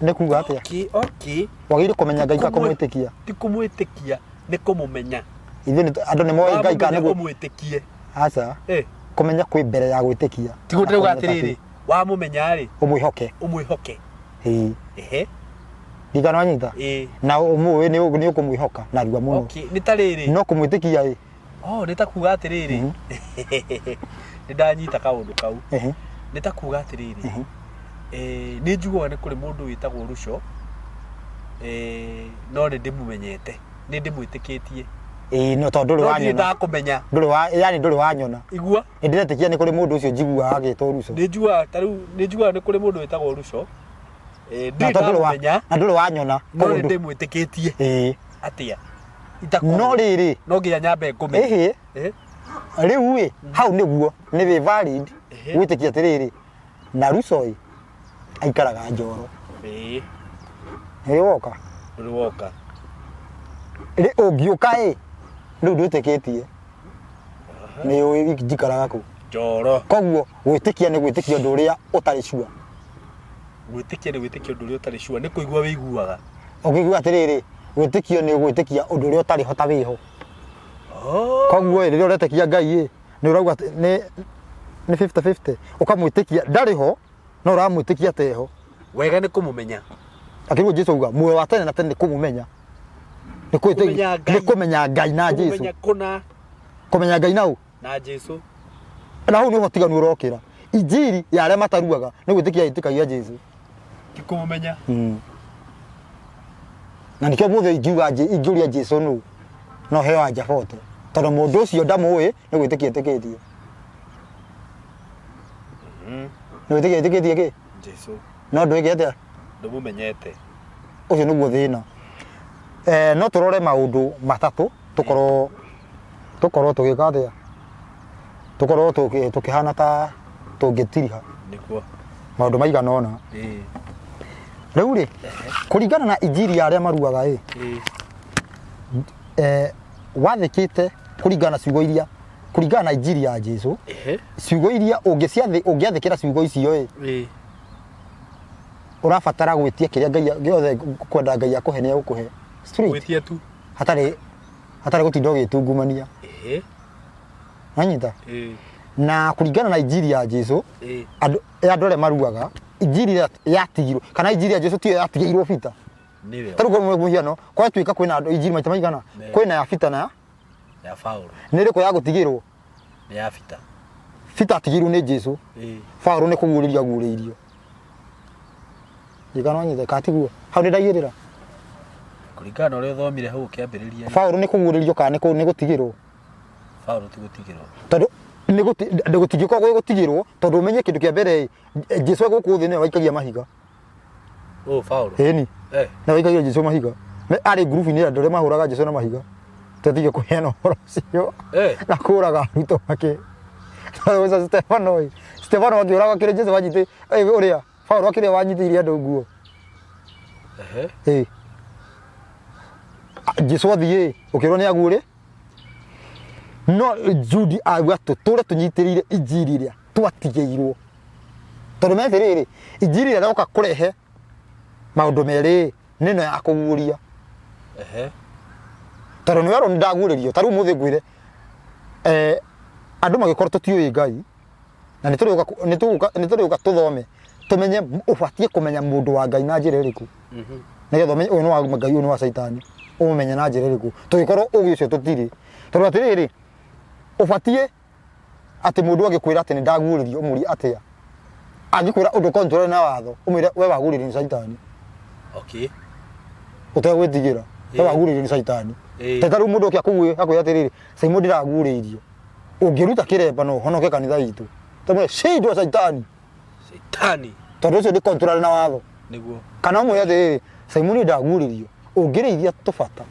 nĩ kuga atĩa? Okay, okay. Wagĩrĩire kũmenya Ngai ta kũmwĩtĩkia. Ti kũmwĩtĩkia, nĩ kũmũmenya. Ithuĩ nĩ andũ nĩ moĩ Ngai kana nĩ ũmwĩtĩkie. Aca. Eh. Kũmenya kwĩ mbere ya gwĩtĩkia. Ti gũtirauga atĩrĩrĩ, wamũmenya rĩ, ũmwĩhoke. Ũmwĩhoke. Ĩĩ. Ehe. Ndirikana wanyita? Ĩĩ. Na ũmũĩ nĩ ũkũmwĩhoka narua mũno. Okay, nĩ ta rĩrĩ. No kũmwĩtĩkia ĩ. Oh, nĩ ta kuga atĩrĩrĩ. Nĩ ndanyita kaũndũ kau. Nĩ ta kuga atĩrĩrĩ. Eh, nĩ njiguaga nĩ kũrĩ mũndũ wĩtagwo Ruco. Eh, no nĩ ndĩmũmenyete. Nĩ ndĩmwĩtĩkĩtie. Ĩĩ, no tondũ ndũrĩ No ndirĩ wanyona. ndakũmenya. Ndũrĩ wa, yani ndũrĩ wanyona. Igua. Nĩ ndĩretĩkia nĩ kũrĩ mũndũ ũcio njiguaga agĩtwo Ruco. Nĩ njugaga ta rĩu nĩ njugaga nĩ kũrĩ mũndũ wĩtagwo Ruco. Eh, Na ndirĩ tondũ ndũrĩ wa, ndamũmenya. na ndũrĩ wanyona. No Koguo nĩ ndũ- ndĩmwĩtĩkĩtie. Ĩĩ. Atĩa? Itakũĩ. No rĩrĩ. No nginya nyambe ngũmenye. Ĩhĩ. Rĩu ĩ, hau nĩguo nĩ wĩ valid gwĩtĩkia atĩrĩrĩ, na Ruco ĩ, aikaraga Njoro. Ĩĩ. Nĩ woka. Ndũrĩ woka. Rĩ ũngiũka ĩ, rĩu ndwĩtĩkĩtie. Nĩ ũĩ njikaraga kũ. Njoro. Koguo gwĩtĩkia nĩ gwĩtĩkia ũndũ ũrĩa ũtarĩ sure. Gwĩtĩkia nĩ gwĩtĩkia ũndũ ũrĩa ũtarĩ sure, nĩ kũigua wĩiguaga. Ũkĩigua atĩrĩrĩ, gwĩtĩkio nĩ gwĩtĩkia ũndũ ũrĩa ũtarĩ ho ta wĩho. Oh. Koguo ĩ, rĩrĩa ũretĩkia Ngai ĩ, nĩ ũrauga atĩ nĩ nĩ 50-50 ũkamwĩtĩkia ndarĩ ho no ũramwĩtĩkia atĩ eho. Wega nĩ kũmũmenya. Akĩrwo Jesu auga muoyo wa tene na tene nĩ kũmũmenya. Nĩ kwĩtĩkia Kũmenya Ngai. nĩ kũmenya Ngai na Jesu. Kũmũmenya kũna Kũmenya Ngai na ũ? na Jesu. Na hau nĩho ũtiganu ũrokĩra. Injiri ya arĩa mataruaga nĩ gwĩtĩkia ĩtĩkagia Jesu. Ti kũmũmenya. Na nĩkĩo mũthĩ ingiuga ingĩũria Jesu nũ no heo anja bote tondũ mũndũ ũcio ndamũĩ nĩ gwĩtĩkia etĩkĩtie. Nĩ gwĩtĩkia etĩkĩtie kĩ? Jesu. No ndwĩke atĩa? Ndũmũmenyete. Ũcio nĩguo thĩna. Eh, no tũrore maũndũ matatũ tũkorwo tũkorwo tũgĩka atĩa? Tũkorwo tũkĩhana ta tũngĩtiriha Nĩguo. maũndũ maigana ũna. Ĩĩ. Rĩu rĩ, kũringana na injiri ya arĩa maruaga ĩ, Ĩĩ. eh, wathĩkĩte kũringana na ciugo iria kũringana na injiri ya Jesu Ehe. ciugo iria ũngĩciathĩ ũngĩathĩkĩra ciugo icio ĩ Ĩĩ. ũrabatara gwĩtia kĩrĩa Ngai gĩothe kwenda Ngai akũhe nĩ egũkũhe straight Gwĩtia tu. hatarĩ hatarĩ gũtinda ũgĩtungumania Ehe. wanyita Ĩĩ. na kũringana na injiri ya Jesu Ĩĩ. andũ ya andũ arĩa maruaga injiri ĩrĩa yatigirwo kana injiri ya Jesu tiyo yatigĩirwo Peter Nĩwe. tarĩu kwa mũhiano kwatuĩka kwĩna andũ injiri maita maigana Ne. kwĩna ya Peter na ya Ya Paul. nĩ ĩrĩkũ ya gũtigĩrwo Nĩ ya Peter. Peter atigĩirwo nĩ Jesu Ĩĩ. Paulo nĩ kũguũrĩrio aguũrĩirio Ndikana wanyita katiguo hau nĩ ndaigĩrĩra Kũringana na ũrĩa ũthomire hau ũkĩambĩrĩria. Paulo nĩ kũguũrĩrio kana nĩ gũtigĩrwo Paul ti gũtigĩrwo. tondũ nĩ gũtingĩkorwo gwĩ gũtigĩrwo tondũ ũmenye kĩndũ kĩa mbere ĩ, Jesu e gũkũ thĩ nĩwe waikagia mahiga Oh, Paul. ĩni Eh. nĩwe waikagia Jesu mahiga arĩ ngurubu-inĩ ya andũ arĩa mahũraga Jesu na mahiga tũtige kũheana ũhoro ũcio Eh. na kũraga arutwo ake Tondũ Stefano ĩ, Stefano akĩũraga kĩrĩa Jesu wanyitĩ ũrĩa Paulo akĩrĩa wanyitĩire andũ nguo Ehe. ĩ Jesu athiĩ ũkĩrwo nĩ aguũrĩ no Jude auga tũtũre tũnyitĩrĩire injiri ĩrĩa twatigĩirwo tondũ menya atĩrĩrĩ injiri ĩrĩa ĩroka kũrehe maũndũ merĩ nĩ ĩno ya kũguũria Ehe. tondũ nĩ werwo nĩ ndaguũrĩrio ta rĩu ũmũthĩ ngwĩre eh, andũ magĩkorwo tũtiũĩ Ngai na nĩ tũrĩũka nĩ tũgũka nĩ tũrĩũka tũthome tũmenye ũbatiĩ kũmenya mũndũ wa Ngai na njĩra ĩrĩkũ nĩgetha ũmenye ũyũ nĩ wa Ngai ũyũ nĩ wa Caitani ũmũmenye na njĩra ĩrĩkũ tũgĩkorwo ũgĩ ũcio tũtirĩ tondũ atĩrĩrĩ ũbatiĩ atĩ mũndũ angĩkwĩra atĩ nĩ ndaguũrĩrio ũmũrie atĩa angĩkwĩra ũndũ contrary na watho ũmwĩre we waguũrĩrio nĩ Caitani Okay. ũtegwĩtigĩra we Ĩĩ. waguũrĩrio nĩ Caitani Ĩĩ. ta rĩu mũndũ oke akũguĩ akwĩra atĩrĩrĩ Simon ndĩraguũrĩirio ũngĩruta kĩremba no ũhonoke kanitha witũ tamwe shindwa Caitani Shaitani. tondũ ũcio nĩ contrary na watho Nĩguo. kana ũmwĩre atĩrĩrĩ Simon ndaguũrĩrio ũngĩrĩithia tũbata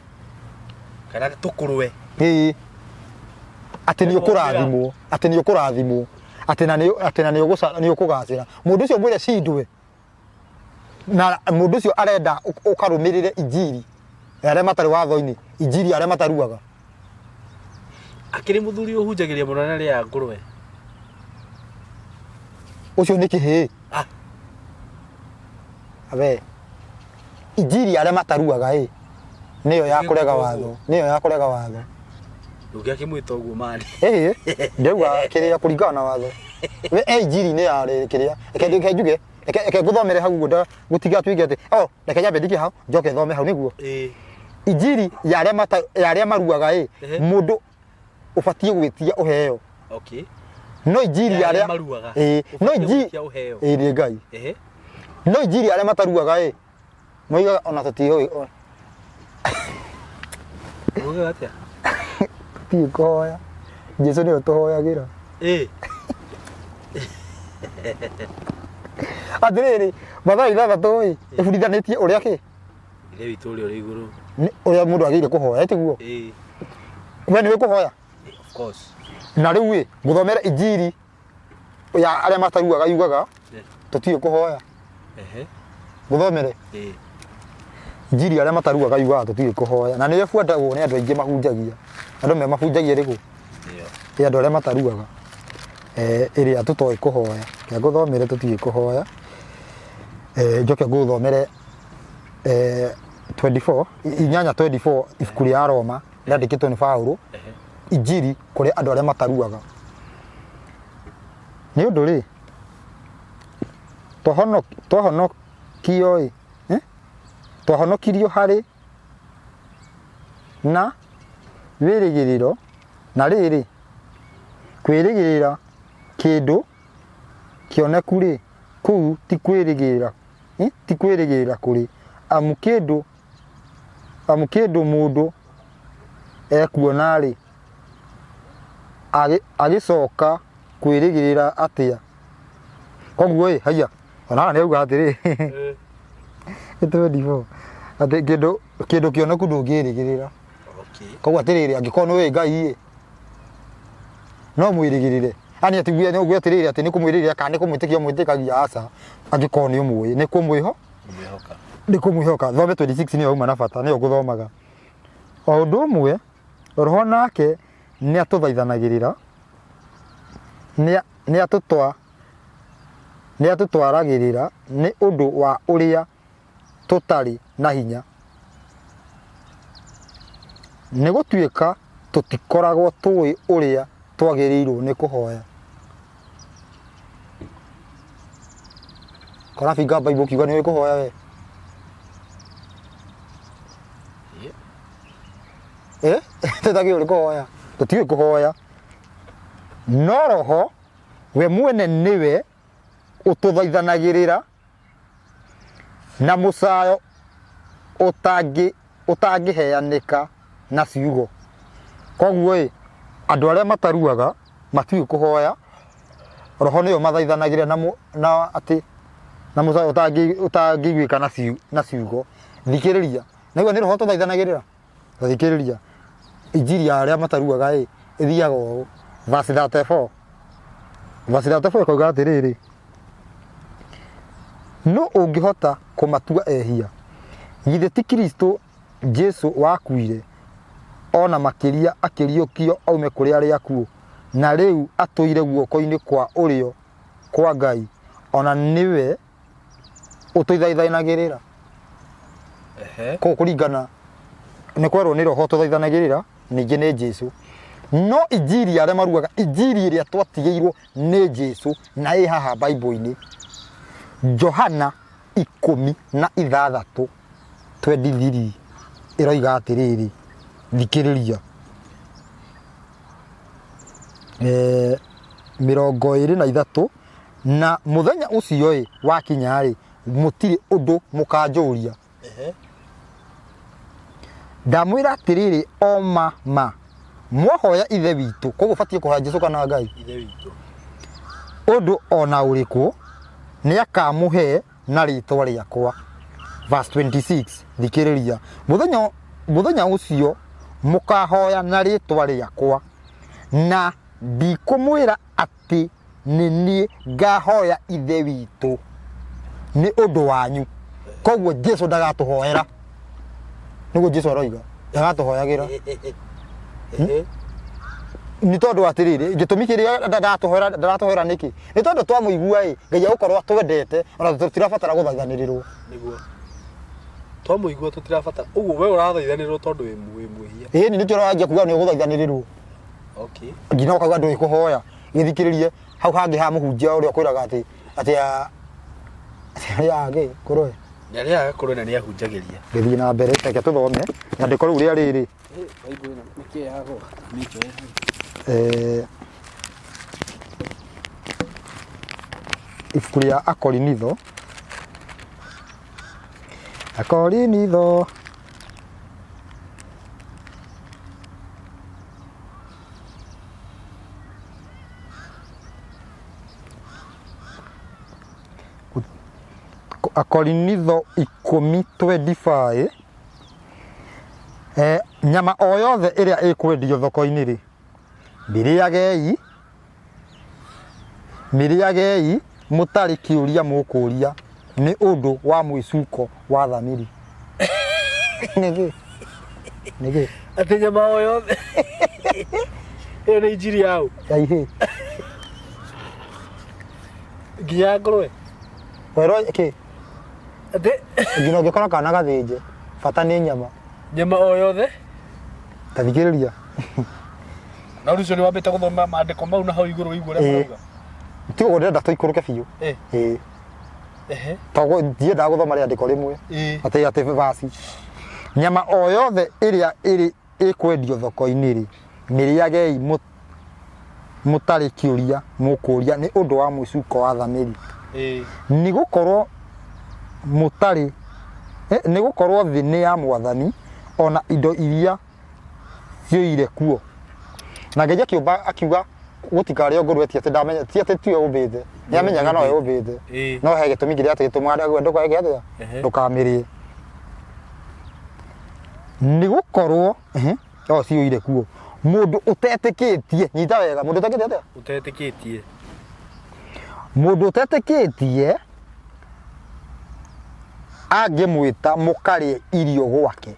Kana tũkũrwe. ĩĩ atĩ nĩ ũkũrathimwo atĩ nĩ ũkũrathimwo atĩ na nĩ atĩ na nĩ ũgũca- nĩ ũkũgacĩra mũndũ ũcio mwĩre cindwe na mũndũ ũcio arenda ũkarũmĩrĩre injiri ya arĩa matarĩ watho-inĩ injiri ya arĩa mataruaga Akĩrĩ mũthuri ũhunjagĩria mũno na arĩaga ngũrwe. Ũcio nĩ kĩhĩĩ. Ah. Abe. Injiri ya arĩa mataruaga ĩ nĩyo ya kũrega watho, nĩyo ya kũrega watho. Ndũngĩakĩmwĩta ũguo mani. Ĩĩ, ndauga kĩrĩa kũringana na watho. We e injiri-inĩ ya kĩrĩa. Reke reke njuge, reke reke ngũthomere hau ũguo gũtigatuĩke atĩ, oh, reke nyambe ndikie hau, njoke thome hau nĩguo. Ĩĩ. Injiri ya arĩa mata ya arĩa maruaga ĩ, Ehe. mũndũ ũbatiĩ gwĩtia ũheo. Okay. No injiri ya Ya arĩa arĩa maruaga. Ĩĩ, no Ũbatiĩ injiri gwĩtia ũheo. Ĩĩ nĩ Ngai. Ehe. No injiri ya arĩa mataruaga ĩ, moigaga ona tũtiũĩ Ugaga atĩa? Tũtiũĩ kũhoya. Jesu nĩwe ũtũhoyagĩra. Ĩĩ. Atĩrĩrĩ, Mathayo ithathatũ ĩ, ĩbundithanĩtie ũrĩa kĩ? Ithe witũ ũrĩa ũrĩ igũrũ. Nĩ ũrĩa mũndũ agĩrĩire kũhoya, ĩ tiguo? Ĩĩ. We nĩũĩ kũhoya? Of course. Na rĩu ĩ, ngũthomere injiri ya arĩa mataruaga yugaga Eh. tũtiũĩ kũhoya. Ehe. Ngũthomere. Ĩĩ. Njiri arĩa mataruaga yugaga tũtiũĩ kũhoya. Na nĩyo ĩbuatagwo nĩ andũ aingĩ mahunjagia. Andũ me mahunjagia ĩrĩkũ? Ĩyo. Ĩ andũ arĩa mataruaga. Eh, ĩrĩa tũtoĩ kũhoya. Reke ngũthomere tũtiũĩ kũhoya. Eh, njoke ngũthomere eh, 24, 8:24 ibuku rĩa Roma rĩandĩkĩtwo nĩ Paũlũ. Injiri kũrĩ andũ arĩa mataruaga. Nĩ ũndũ rĩ, twahonokio-ĩ, eh? Twahonokirio harĩ na wĩrĩgĩrĩro, na rĩrĩ, kwĩrĩgĩrĩra kĩndũ kĩoneku-rĩ, kũu ti kwĩrĩgĩrĩra, eh? Ti kwĩrĩgĩrĩra kũrĩ, amu kĩndũ amu kĩndũ mũndũ ekuona-rĩ, agĩcoka kwĩrĩgĩrĩra atĩa? Koguo ĩ, haiya, ona haha nĩ auga atĩrĩ, nĩ 24, atĩ kĩndũ kĩndũ kĩoneku ndũngĩrĩgĩrĩra. Koguo atĩrĩrĩ, angĩkorwo nĩ ũĩ Ngai ĩ, no mwĩrĩgĩrĩre. Yaani atĩ uge uge atĩrĩrĩ atĩ nĩ kũmwĩrĩgĩrĩra kana nĩ kũmwĩtĩkia ũmwĩtĩkagia aca, angĩkorwo nĩ ũmũĩ, nĩ kũmwĩho Kũmwĩhoka. Nĩ kũmwĩhoka. Thome 26 nĩyo yauma na bata, nĩyo ngũthomaga. O ũndũ ũmwe, Roho nake nĩ atũthaithanagĩrĩra, nĩ atũtwaragĩrĩra nĩ ũndũ wa ũrĩa tũtarĩ na hinya. Nĩ gũtuĩka tũtikoragwo tũĩ ũrĩa twagĩrĩirwo nĩ kũhoya. Kũrabinga Bible ũkiuga nĩ ũĩ kũhoya we? Eh? Tũtagĩrĩirwo nĩ kũhoya. Tũtiũĩ kũhoya. No Roho we mwene nĩwe ũtũthaithanagĩrĩra na mũcayo ũtangĩ ũtangĩheanĩka na ciugo. Koguo ĩ, andũ arĩa mataruaga matiũĩ kũhoya, Roho nĩwe ũmathaithanagĩrĩra na na atĩ na mũcayo ũtangĩiguĩka na na ciugo. Thikĩrĩria, naigua nĩ Roho ũtũthaithanagĩrĩra? Ta thikĩrĩria, injiri ya arĩa mataruaga ĩ, ĩthiaga ũũ, verse 34, verse 34 ĩkauga atĩrĩrĩ, nũ ũngĩhota kũmatua ehia? Githĩ ti Kristo Jesu wakuire, o na makĩria akĩriũkio aume kũrĩ arĩa akuũ, na rĩu atũire guoko-inĩ kwa ũrĩo kwa Ngai, o na nĩwe ũtũthaithanagĩrĩra. Koguo kũringana nĩ kwerwo nĩ Roho ũtũthaithanagĩrĩra, ningĩ nĩ Jesu. No injiri ya arĩa maruaga, injiri ĩrĩa twatigĩirwo nĩ Jesu na ĩ haha Bible-inĩ, Johana 16 23 ĩroiga atĩrĩrĩ, thikĩrĩria, 23 na mũthenya ũcio ĩ wakinya rĩ, mũtirĩ ũndũ mũkanjũria. Ndamwĩra atĩrĩrĩ o ma ma, mwahoya Ithe witũ, koguo ũbatiĩ kũhoya Jesu kana Ngai, Ithe witũ. Ũndũ o na ũrĩkũ, nĩakamũhe na rĩtwa rĩakwa. Verse 26, thikĩrĩria, mũthenya mũthenya ũcio mũkahoya na rĩtwa rĩakwa, na ndikũmwĩra atĩ nĩ niĩ ngahoya Ithe witũ nĩ ũndũ wanyu. Koguo Jesu ndagatũhoera, nĩguo Jesu aroiga, ndagatũhoyagĩra. Nĩ tondũ atĩrĩrĩ, gĩtũmi kĩrĩa ndaratũhoera ndaratũhoera nĩkĩ? Nĩ tondũ twamũigua ĩ, Ngai egũkorwo atwendete ona tũtirabatara gũthaithanĩrĩrwo. Nĩguo. Twamũigua tũtirabatara. Ũguo we ũrathaithanĩrĩrwo tondũ wĩ mwĩhia. Ĩni nĩkĩo ũranjia kuga nĩ ũgũthaithanĩrĩrwo. Okay. Nginya ũkauga ndũĩ kũhoya. Gĩthikĩrĩrie hau hangĩ ha mũhunjia ũrĩa ũkwĩraga atĩ atĩ atĩ arĩa angĩ kũrũe. Nĩ arĩa agakũrũ na nĩ ahunjagĩria. Gĩthiĩ na mbere, reke tũthome rĩandĩko rĩu rĩa rĩrĩ. Ibuku rĩa Akorinitho, Akorinitho Akorinitho 10:25 Eh, nyama o yothe ĩrĩa ĩkwendio thoko-inĩ rĩ, mĩrĩagei, mĩrĩagei mũtarĩ kĩũria mũkũria. Nĩ ũndũ wa mwĩcuko wa thamiri. Nĩkĩ? Nĩkĩ? Atĩ nyama o yothe ĩyo nĩ injiri yaũ? Ya ihĩĩ. Nginya ngũrwe? Werwo kĩ? Atĩ Nginya ũngĩkora kana gathĩnje, bata nĩ nyama. Nyama o yothe? Ta thikĩrĩria. Na ũndũ ũcio nĩ wambĩte gũthoma maandĩko mau na hau igũrũ ũigue ũrĩa Ĩĩ. marauga? Ti ũguo ndĩrenda tũikũrũke biũ. Ĩĩ. Tondũ ndiendaga gũthoma rĩandĩko rĩmwe. Atĩ vaci. Nyama o yothe ĩrĩa ĩrĩ ĩkwendio thoko-inĩ rĩ, mĩrĩagei mũtarĩ kĩũria mũkũũria nĩ ũndũ wa mwĩcuko wa thamiri. Nĩ gũkorwo mũtarĩ nĩ gũkorwo thĩ nĩ ya Mwathani, o na indo iria ciũire kuo. Na Ngai akĩũmba akiuga gũtikarĩo ngũrwe ti atĩ ndamenya ti atĩ tiwe ũmbĩte. Nĩ amenyaga nowe ũmbĩte. No he gĩtũmi kĩrĩa atĩ gĩtũmaga ndagwe ndũkeke atĩa? Ndũkamĩrĩe. Nĩ gũkorwo o ciũire kuo. Mũndũ ũtetĩkĩtie, nyita wega, mũndũ ũtetĩkĩtie atĩa? Ũtetĩkĩtie. Mũndũ ũtetĩkĩtie angĩmwĩta mũkarĩe irio gwake.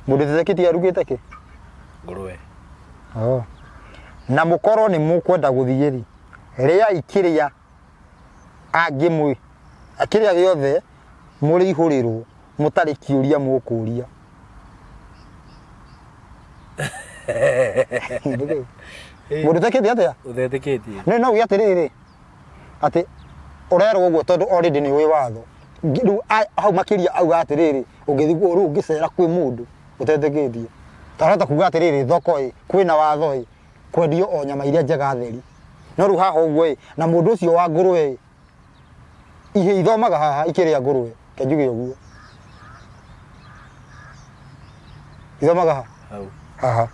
Mũndũ ũtetĩkĩtie arugĩte kĩ? Ngũrwe. Oh. Na mũkorwo nĩ mũkwenda gũthiĩ-rĩ, rĩai kĩrĩa angĩmwĩ kĩrĩa gĩothe mũrĩihũrĩrwo mũtarĩ kĩũria mũkũria. Mũndũ ũtetĩkĩtie atĩa? Ũtetĩkĩtie. Nĩ no uge atĩrĩrĩ, atĩ ũrerwo ũguo tondũ already nĩ ũĩ watho. Rĩu hau makĩria auga atĩrĩrĩ, ũngĩthiĩ rĩu ũngĩcera kwĩ mũndũ ũtetĩkĩtie, tarahota kuga atĩrĩrĩ, thoko ĩ, kwĩna watho ĩ, kwendio o nyama iria njega theri. No rĩu haha ũguo ĩ, na mũndũ ũcio wa ngũrwe ĩ, ihĩ ithomaga haha ikĩrĩa ngũrwe, reke njuge ũguo. Ithomaga ha? Hau. Haha.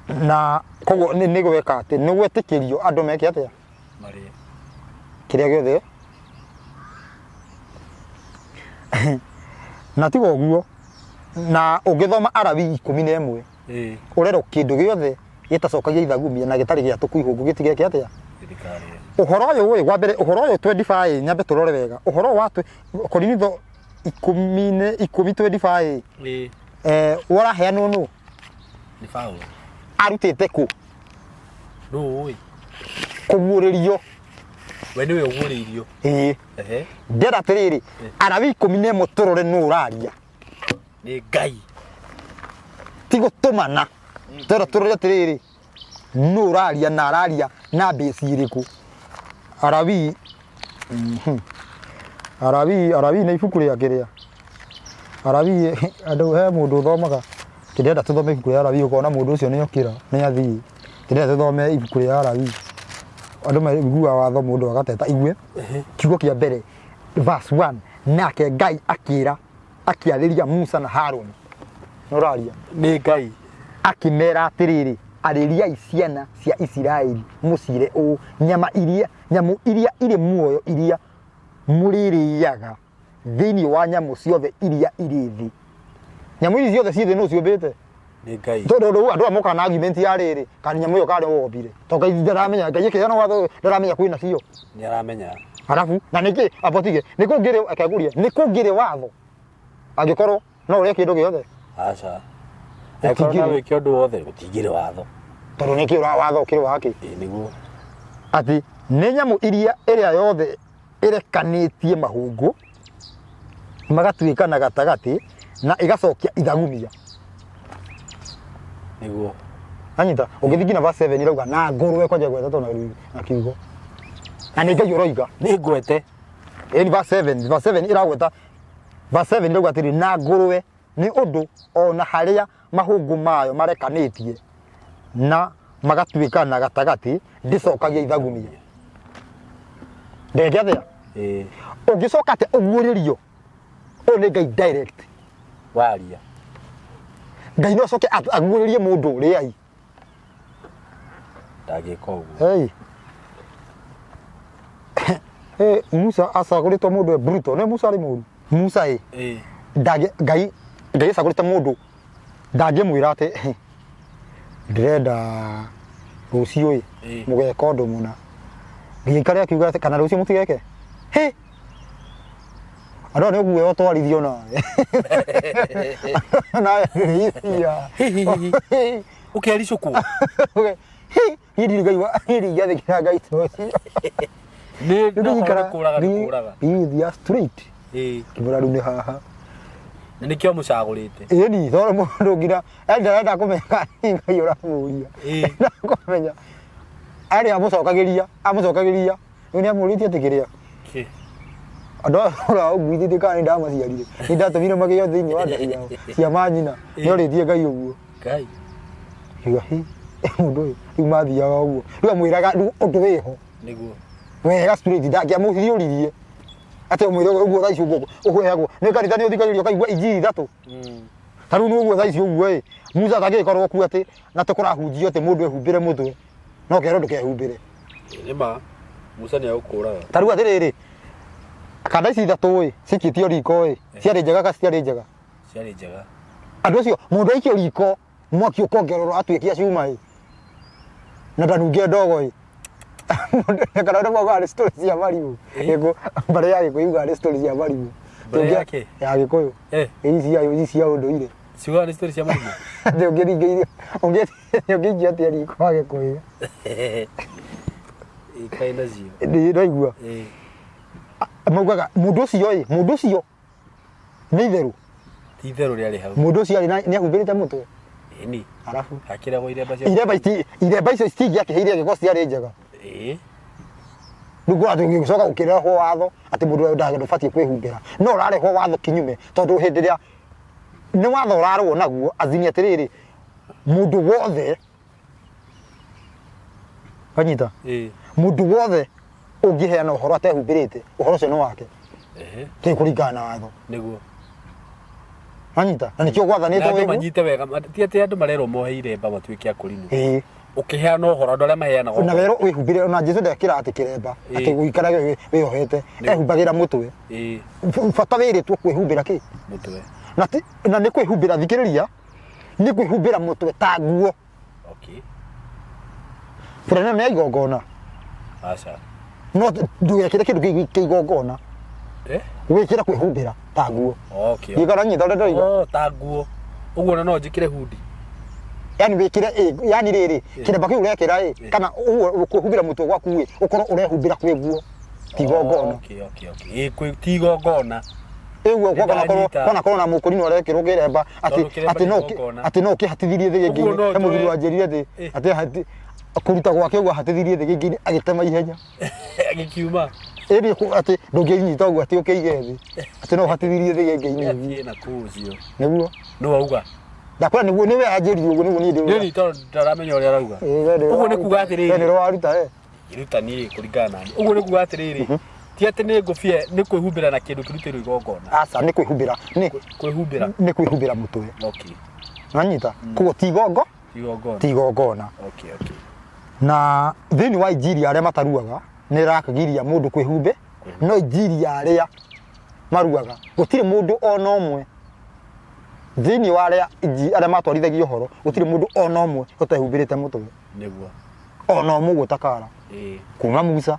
Na koguo nĩ gwĩka atĩ, nĩ gwĩtĩkĩrio andũ meke atĩa? Marĩe. Kĩrĩa gĩothe. Na tiga ũguo, na ũngĩthoma Alawii 11, ũrerwo kĩndũ gĩothe gĩtacokagia ithagumia na gĩtarĩ gĩatũku ihũngũ gĩtigeke atĩa? Gĩtikarĩe. Ũhoro ũyũ ĩ, wa mbere ũhoro ũyũ 25 nyambe tũrore wega. Ũhoro wa Korinitho ikũmi nĩ ikũmi 25 ĩ, ũraheanwo nũ? Nĩ Paũlũ. Arutĩte kũ? Nũ ũĩ? Kũguũrĩrio. We nĩwe ũguũrĩirio. Ĩĩ. Ndĩrenda atĩrĩrĩ, Alawii 11 tũrore nũ ũraria. Nĩ Ngai. Ti gũtũmana. Ndĩrenda tũrore atĩrĩrĩ, nũ ũraria na araria na mbĩci ĩrĩkũ. Alawii, Alawii, Alawii nĩ ibuku rĩa kĩrĩa. Alawii, andũ he mũndũ ũthomaga, ndĩrenda tũthome ibuku rĩa Alawii ũkona mũndũ ũcio nĩ okĩra, nĩ athiĩ. Ndĩrenda tũthome ibuku rĩa Alawii. Andũ maiguaga watho mũndũ agateta. Igue, kiugo kĩa mbere, verse 1, nake Ngai akĩra, akĩarĩria Musa na Haruni. Nĩ ũraria? Nĩ Ngai. Akĩmera atĩrĩrĩ, arĩriai ciana cia Isiraeli mũciĩre ũũ, nyama iria, nyamũ iria irĩ muoyo iria mũrĩrĩaga thĩinĩ wa nyamũ ciothe iria irĩ thĩ. Nyamũ ici ciothe ciĩ thĩ nũ ciũmbĩte? Nĩ Ngai. Tondũ rĩu andũ aya mokaga na argument ya rĩrĩ, kana nyamũ ĩyo karĩ wombire. Tondũ Ngai ndaramenya, Ngai akĩheana watho ũyũ ndaramenya kwĩna cio. Nĩ aramenya. Arabu, na nĩkĩ, amba ũtige, nĩ kũngĩrĩ, reke ngũrie, nĩ kũngĩrĩ watho angĩkorwo no ũrĩe kĩndũ gĩothe? Aca. Angĩkorwo no wĩke ũndũ wothe, gũtingĩrĩ watho. Tondũ nĩkĩ watho ũkĩrĩ wa kĩ? Ĩĩ nĩguo. Atĩ nĩ nyamũ iria ĩrĩa yothe ĩrekanĩtie mahũngũ magatuĩkana gatagatĩ na ĩgacokia ithagumia. Nĩguo. Anyita, ũngĩthiĩ nginya verse 7 ĩrauga na ngũrwe kwanja gwetetwo na kiugo. Na nĩ Ngai ũroiga. Nĩ ngwete. Ĩni verse 7, verse 7 ĩragweta, verse 7 ĩrauga atĩrĩ na ngũrwe nĩ ũndũ o na harĩa mahũngũ mayo marekanĩtie na magatuĩkana gatagatĩ ndĩcokagia ithagumia. Ndege atĩa? Ĩĩ. Ũngĩcoka atĩa ũguũrĩrio? Ũyũ nĩ Ngai direct. Waria. Ngai no acoke aguũrĩrie mũndũ rĩai. Ndangĩka ũguo. Hey. Hey, Musa acagũrĩtwo mũndũ e brutal. Nĩ Musa arĩ mũru. Musa ĩ. Ĩĩ. Ndangĩ Ngai Ngai acagũrĩte mũndũ ndangĩmwĩra atĩ ndĩrenda rũciũ ĩ Ĩĩ. mũgeka ũndũ mũna. Gĩikare akiuga atĩ kana rũciũ mũtigeke. Hĩ! Andũ aya nĩ ũguoya ũtwarithio nawe. Nawe rĩithia. Ũkericũkwo. Hĩ! Niĩ ndirĩ ngaigua, niĩ ndingĩathĩkĩra Ngai ta ũcio. Nĩ Rĩu ngĩikara kũraga nĩ kũraga. Ngĩthiĩ straight. Ĩĩ. Ngĩmwĩra rĩu nĩ haha. Na nĩkĩo mũcagũrĩte. Ĩni, tondũ mũndũ nginya yani ndarenda kũmenya kana nĩ Ngai ũramũria. Ĩĩ. Ndarenda kũmenya. Arĩa amũcokagĩria, amũcokagĩria. Rĩu nĩ amũrĩtie atĩ kĩrĩa. Kĩ? Andũ aya ũraũguithĩtie kana nĩ ndamaciarire. Nĩ ndatũmire magĩo thĩinĩ wa nda ciao cia manyina. Nĩ orĩtie Ngai ũguo. Ngai. Ngiuga hi mũndũ ũyũ rĩu mathiaga ũguo. Rĩu amwĩraga rĩu ũndũ wĩho. Nĩguo. Wega straight ndangĩamũhiũririe. Atĩ ũmwĩre ũguo thaa ici ũguo ũheagwo. Nĩ kanitha nĩ ũthikagĩrĩria ũkaigua injiri ithatũ. Ta rĩu nĩ ũguo thaa ici ũguo ĩ. Musa atangĩgĩkorwo kuo atĩ na tũkũrahunjio atĩ mũndũ ehumbĩre mũtwe. No kerwo ndũkehumbĩre. Nĩ ma. Musa nĩ agũkũraga. Ta rĩu atĩrĩrĩ, kanda ici ithatũ ĩ, cikĩtio riko ĩ, ciarĩ njega kana citiarĩ njega? Ciarĩ njega. Andũ acio, mũndũ aikio riko, mwaki ũkongererwo atuĩkia cuma ĩ, na ndanunge ndogo ĩ. Kana ũrĩa maugaga nĩ story cia marigũ. Gĩkũ, mbarĩ ya Gĩkũyũ yugaga nĩ story cia marigũ. Mbarĩ ya kĩ? Ya Gĩkũyũ. Eh. Ici cia ici cia ũndũire. Ciugaga nĩ story cia marigũ. Atĩ ũngĩringĩirio, ũngĩikio atĩa riko wa Gĩkũyũ. Ikaĩ nacio. Ndĩraigua. Ĩĩ. Maugaga mũndũ ũcio ĩ, mũndũ ũcio nĩ itherũ. Ti itherũ rĩarĩ hau. Mũndũ ũcio arĩ na nĩ ahumbĩrĩte mũtwe. Ĩni. Arabu. Akĩragwo iremba cia. Iremba ici iremba icio citingĩakĩhĩire angĩkorwo citiarĩ njega. Ĩĩ. Rĩu ngona tũgĩcoka gũkĩrehwo watho atĩ mũndũ ũrĩa ndũbatiĩ kwĩhumbĩra. No ũrarehwo watho kinyume tondũ hĩndĩ ĩrĩa nĩ watho ũrarũo naguo azini atĩrĩrĩ mũndũ wothe wanyita Ĩĩ. mũndũ wothe ũngĩheana ũhoro atehumbĩrĩte ũhoro ũcio nĩ wake Ehe. kĩ kũringana na watho Nĩguo. wanyita na nĩkĩo Na gwathanĩtwo andũ wĩguo manyite wega ti atĩ andũ marerwo mohe iremba matuĩke a kũrinwo. Ĩĩ. Ũkĩheana ũhoro andũ arĩa maheanaga na ũhoro. werwo wĩhumbĩre ona Jesu ndekĩra atĩ kĩremba Ĩĩ. atĩ gũikarage wĩyohete Nĩguo. ehumbagĩra mũtwe Ĩĩ. Bata wĩrĩtwo kwĩhumbĩra kĩ Mũtwe. na ti- na nĩ kwĩhumbĩra thikĩrĩria nĩ kwĩhumbĩra mũtwe ta nguo Okay. burana ĩno nĩ ya igongona Aca. no ndũgekĩre kĩndũ kĩu kĩa igongona Eh? wĩkĩre kwĩhumbĩra ta nguo Okay. gĩkara nyita ũrĩa ndĩroiga Oh, ta nguo. Ũguo na no njĩkĩre hundi. yani wĩkĩre ĩ yani rĩrĩ kĩremba kĩu ũrekĩra ĩ kana ũguo kwĩhumbĩra mũtwe gwaku ĩ ũkorwo ũrehumbĩra kwĩ nguo ti igongona Okay, okay, okay. Ĩ, kwĩ- ti igongona. Ĩguo kwanakorwo Nĩndanyita. kwanakorwo na mũkũrinũ arekĩrwo kĩremba atĩ Tondũ kĩremba atĩ no nĩ igongona. atĩ no kĩhatithirie thĩ Ũguo no gĩngĩ he mũthuri njoe- wanjĩrire atĩ Eh. atĩ hati kũruta gwake ũguo ahatithirie thĩ gĩngĩ agĩtema ihenya Agĩkiuma. ĩni atĩ ndũngĩnyita ũguo atĩ ũkĩige thĩ atĩ no ũhatithirie thĩ gĩngĩ-inĩ ũguo Athiĩ na kũu ũcio. nĩguo Nũ auga? ndakwĩra nĩguo nĩwe anjĩrire ũguo nĩguo niĩ ndĩrauga. Nĩ tondũ ndaramenya ũrĩa arauga. Ĩĩ, we nĩwe Ũguo nĩ waruta. kuga atĩrĩrĩ. We nĩwe waruta we Iruta niĩ kũringana na niĩ. Ũguo nĩ kuga atĩrĩrĩ, ti atĩ nĩ ngũbia nĩ kwĩhumbĩra na kĩndũ kĩrutĩirwo igongona. Aca nĩ kwĩhumbĩra nĩ Kwĩhumbĩra. nĩ kwĩhumbĩra mũtwe. Okay. Wanyita? Koguo ti igongo Igongona. ti igongona. Okay, okay. Na thĩinĩ wa injiri ya arĩa mataruaga nĩ ĩrakĩgiria mũndũ kwĩhumbe no injiri ya arĩa maruaga gũtirĩ mũndũ ona ũmwe thĩinĩ wa arĩa arĩa matwarithagia ũhoro gũtirĩ mũndũ ona ũmwe ũtehumbĩrĩte mũtwe. Nĩguo. Ona ũmwe ũguo takara. Ĩĩ. Kuma Musa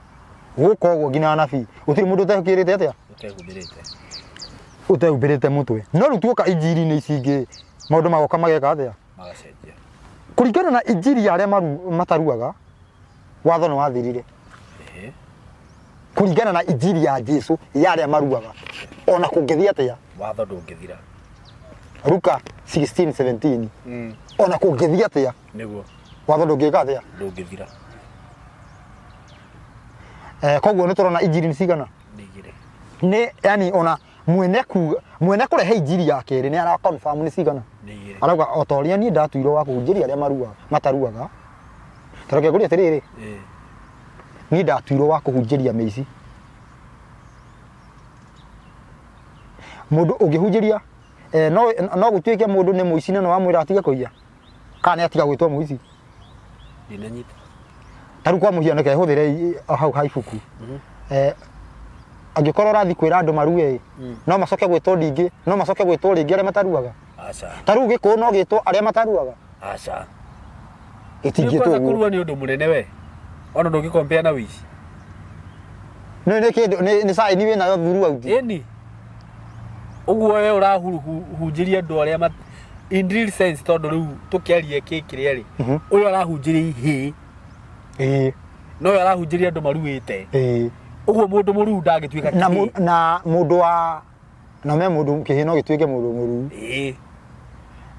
gũka ũguo nginya anabii gũtirĩ mũndũ ũtehukĩrĩte atĩa Ũtehumbĩrĩte. Ũtehumbĩrĩte mũtwe. No rĩu tuoka injiri-inĩ ici ingĩ maũndũ magoka mageka atĩa? Magacenjia. Kũringana na injiri ya arĩa mataruaga watho nĩ wathirire. Ĩĩ. Kũringana na injiri ya Jesu ya arĩa maruaga ona kũngĩthiĩ atĩa Watho ndũngĩthira. Luka 16:17 ona kũngĩthiĩ atĩa Nĩguo. Watho ndũngĩka atĩa? Ndũngĩthira. Eh, koguo nĩ tũrona injiri nĩ cigana? Nĩ igĩrĩ. Nĩ yani ona mwene kuga mwene kũrehe injiri ya kerĩ nĩ ara confirm nĩ cigana? Nĩ igĩrĩ. Arauga o ta ũrĩa niĩ ndatuirwo wa kũhunjĩria arĩa maruaga mataruaga. Ta reke ngũrie atĩrĩrĩ, Ĩĩ. niĩ ndatuirwo wa kũhunjĩria mĩici. Mũndũ ũngĩhunjĩria eh, no no gũtuĩke mũndũ nĩ mũici na nĩ wamwĩra atige kũiya kana nĩ atiga gwĩtwo mũici. Ndinanyita. Ta rĩu kwa mũhiano reke hũthĩre hau ha ibuku. Eh, angĩkorwo ũrathiĩ kwĩra andũ marue ĩ, no macoke gwĩtwo ndingĩ, no macoke gwĩtwo rĩngĩ arĩa mataruaga. Aca. Ta rĩu gĩkũyũ no gĩtwo arĩa mataruaga. Aca. Gĩtingĩtwo Kwanza ũguo. kũrua nĩ ũndũ mũnene we. Ona ndũngĩkompea na wĩici. Nĩ nĩ kĩndũ nĩ sign wĩ nayo throughout. Ĩni ũguo we ũrahunjĩria andũ arĩa in real sense tondũ rĩu tũkĩarie kĩ kĩrĩa rĩ, ũyũ arahunjĩria ihĩĩ, no ũyũ arahunjĩria andũ maruĩte. Ũguo mũndũ mũruu ndangĩtuĩka Na kĩhĩĩ. Na mũndũ wa na me mũndũ kĩhĩĩ no gĩtuĩke mũndũ mũruu.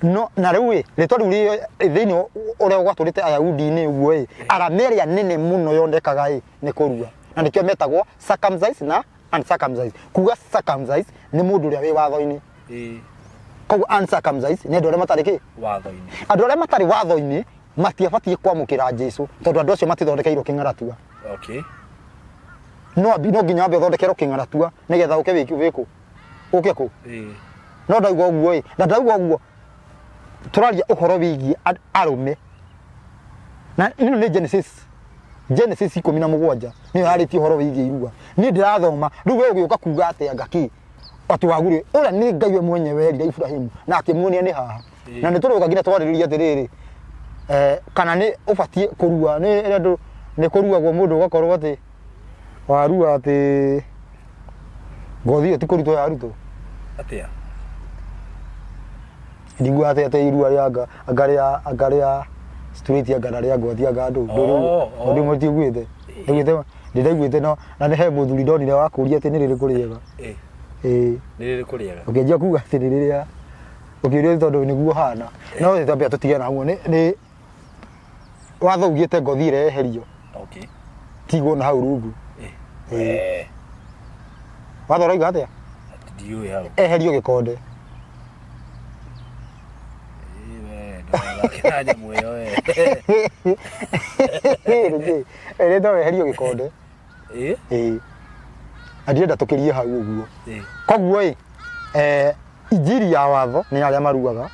No na rĩu ĩ rĩtwa rĩu rĩ thĩinĩ ũrĩa gwatũrĩte Ayahudi-inĩ ũguo ĩ arama ĩrĩa nene mũno yonekaga ĩ nĩ kũrua, na nĩkĩo metagwo circumcised na uncircumcised. Kuga circumcised nĩ mũndũ ũrĩa wĩ watho-inĩ, koguo uncircumcised nĩ andũ arĩa matarĩ kĩ? Watho-inĩ. Andũ arĩa matarĩ watho-inĩ matiabatiĩ kwamũkĩra Jesu tondũ andũ acio matithondekeirwo kĩng'aratua. No nginya wambe ũthondekerwo kĩng'aratua nĩgetha ũke wĩkũ ũke kũ. No ndauga ũguo ĩ, na ndauga ũguo tũraria ũhoro wĩgiĩ arũme, na ĩno nĩ Genesis 17 nĩyo yarĩtie ũhoro wĩgiĩ irua. Niĩ ndĩrathoma rĩu, we ũgĩũka kuga atĩ anga kĩ atĩ wagure ũrĩa nĩ Ngai we mwenyewe erire Ibrahimu na akĩmuonia nĩ haha. Na nĩ tũrũga nginya twarĩrĩria atĩrĩrĩ, kana nĩ ũbatiĩ kũrua nĩ ĩrĩa andũ nĩ kũruagwo mũndũ ũgakorwo atĩ warua atĩ ngothi ĩyo ti kũrutwo yarutwo. Atĩa? Ndiguaga atĩ irua rĩa anga anga rĩa anga rĩa straight anga na rĩa ngwati anga andũ Oh. ndũ mũtiiguĩte ndaiguĩte ndĩraiguĩte no na nĩ he mũthuri ndonire wa kũria atĩ nĩ rĩrĩkũ rĩega. Ĩĩ. Nĩ rĩrĩkũ rĩega? Ũkĩanjia kuga atĩ nĩ rĩrĩa ũkĩũrio tondũ nĩguo hana no twambe tũtige na ũguo nĩ watho ugĩte ngothi ĩrĩa yeherio tigwo na hau rungu. Watho ũroiga atĩa? Ndiũĩ hau. Eherio gĩkonde. We ndũgathake na nyamũ ĩyo we. Rĩngĩ ĩrĩtwo weherio gĩkonde. Ĩĩ, na ndirenda tũkĩrie hau ũguo. Koguo ĩ injiri ya watho nĩ arĩa maruaga,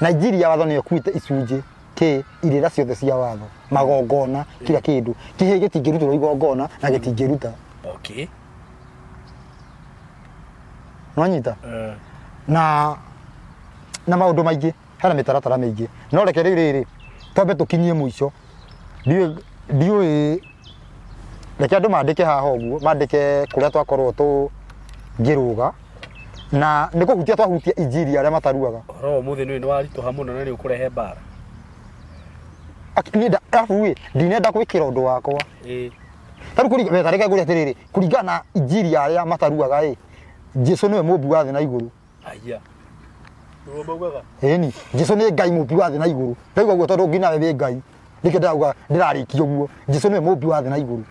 na injiri ya watho nĩyo ĩkuĩte icunjĩ kĩ irĩra ciothe cia watho, magongona, kila kĩndũ. Kĩhĩĩ gĩtingĩrutĩrwo igongona na gĩtingĩruta. Nwanyita? Na maũndũ maingĩ, hena mĩtaratara mĩingĩ, no reke rĩu rĩrĩ twambe tũkinyie mũico. Ndiũĩ reke andũ mandĩke haha ũguo, mandĩke kũrĩa twakorwo tũngĩrũga na nĩ kũhutia twahutia injiri ya arĩa mataruaga. Ũhoro wa ũmũthĩ nĩ waritũha mũno na nĩ ũkũrehe mbara. Niĩ arabu ĩ ndinenda gwĩkĩra ũndũ wakwa. Ta rĩu kũringa wega, reke ngũrie atĩrĩrĩ, kũringana na injiri ya arĩa mataruaga ĩ, Jesu nĩwe mũmbi wa thĩ na igũrũ. Aya. Nĩguo maugaga. Ĩni, Jesu nĩ Ngai mũmbi wa thĩ na igũrũ. Ndauga ũguo tondũ nginya we wĩ Ngai. Nĩkĩo ndĩrauga ndĩrarĩkia ũguo. Jesu nĩwe mũmbi wa thĩ na igũrũ.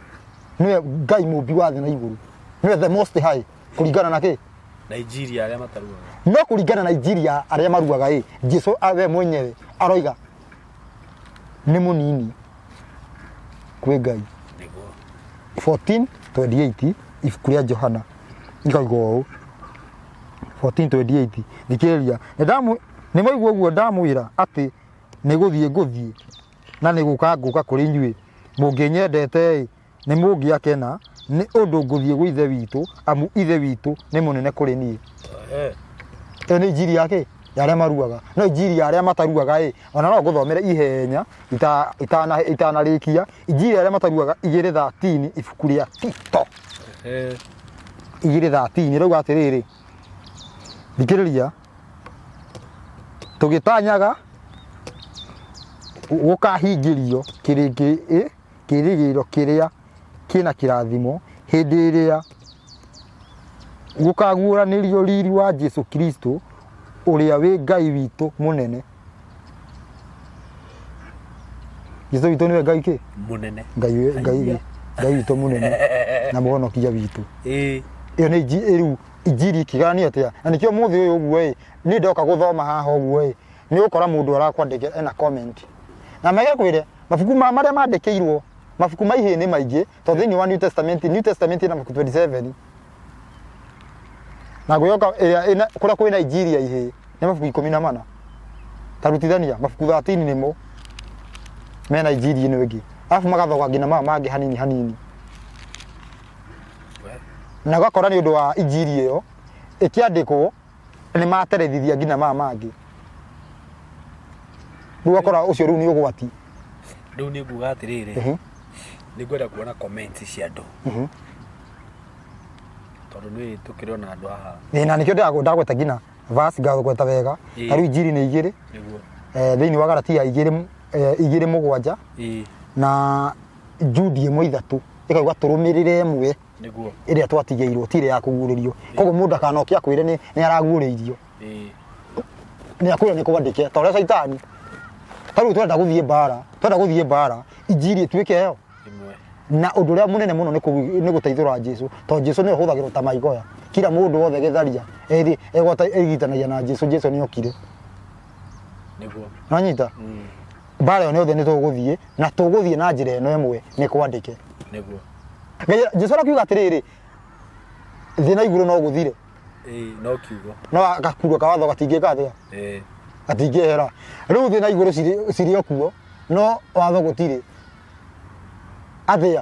Nĩwe Ngai mũmbi wa thĩ na igũrũ. Nĩwe the most high kũringana na kĩ? Nigeria arĩa mataruaga. No kũringana na injiri ya arĩa maruaga ĩ, Jesu we mwenyewe aroiga nĩ mũnini kwĩ Ngai. Nĩguo. 14:28 ibuku rĩa Johana ikauga ũũ 14:28, thikĩrĩria, nĩ mwaigua ũguo ndamwĩra atĩ nĩ gũthiĩ ngũthiĩ na nĩ gũka ngũka kũrĩ inyuĩ. Mũngĩnyendete-ĩ, nĩ mũngĩakena nĩ ũndũ ngũthiĩ gwĩ Ithe witũ, amu Ithe witũ nĩ mũnene kũrĩ niĩ. Ĩyo nĩ injiri ya kĩ? Ya arĩa maruaga. No injiri ya arĩa mataruaga ĩ, ona no ngũthomere ihenya itanarĩkia. Injiri ya arĩa mataruaga 2:13 ibuku rĩa Tito. 2:13 ĩrauga atĩrĩrĩ, thikĩrĩria, tũgĩtanyaga gũkahingĩrio kĩrĩgĩrĩro kĩrĩa kĩna kĩrathimo hĩndĩ ĩrĩa gũkaguũranĩrio riri wa Jesu Kristo ũrĩa wĩ Ngai witũ mũnene. Jesu witũ nĩwe Ngai kĩ? Mũnene. Ngai witũ mũnene na mũhonokia witũ. Ĩyo nĩ rĩu injiri ĩkĩgaranio atĩa? Na nĩkĩo mũthĩ ũyũ ũguo ĩ, niĩ ndoka gũthoma haha ũguo ĩ, nĩ ũgũkora mũndũ arakwandĩkĩra ena comment. Na megekwĩre mabuku ma marĩa mandĩkĩirwo mabuku ma ihĩĩ nĩ maingĩ, tondũ thĩinĩ wa New Testament, New Testament ĩna mabuku 27. Na ngwĩhoka ĩrĩa ĩna kũrĩa kwĩna injiri ya ihĩĩ nĩ mabuku 14. Ta rutithania mabuku 13 nĩmo mena injiri ĩno ĩngĩ. Arabu magathoga nginya maya mangĩ hanini hanini. Na ũgakora nĩ ũndũ wa injiri ĩyo ĩkĩandĩkwo nĩ materethithia nginya maya mangĩ. Rĩu ũgakora ũcio rĩu nĩ ũgwati. Rĩu nĩ nguga atĩrĩrĩ, nĩ ngwenda kuona comments cia andũ. Tondũ nĩ tũkĩrĩ ona andũ haha. Ĩĩ, na nĩkĩo ndagweta nginya verse ngagweta wega. Ta rĩu Injiri nĩ igĩrĩ. Nĩguo. Thĩinĩ wa Galatia igĩrĩ igĩrĩ mũgwanja na Jude ĩmwe ithatũ ĩkauga tũrũmĩrĩre ĩmwe Nĩguo. ĩrĩa twatigĩirwo ti ĩrĩa ya kũguũrĩrio. Koguo mũndũ akanoke akwĩre nĩ araguũrĩirio. Nĩ akwĩra nĩ kwandĩke ta ũrĩa caitani. Ta rĩu twenda gũthiĩ mbara, twenda gũthiĩ mbara, injiri ĩtuĩke ĩyo. Ĩmwe. Na ũndũ ũrĩa mũnene mũno nĩ gũteithũra Jesu, tondũ Jesu nĩwe ũhũthagĩrwo ta maigoya. Kila mũndũ wothe gĩtharia egwata egitanagia na Jesu, Jesu nĩ okire. Nĩguo. Nĩwanyita? Mbara ĩyo nĩ othe nĩ tũgũthiĩ na tũgũthiĩ na njĩra ĩno ĩmwe nĩ kwandĩke. Nĩguo. Ngai Jesu arakiuga atĩrĩrĩ, thĩ na igũrũ no gũthire. Ĩĩ, no kiugo. No gakurua ka watho gatingĩka atĩa? Ĩĩ. Gatingĩehera. Rĩu thĩ na igũrũ cirĩ o kuo, no watho gũtirĩ. Atĩa?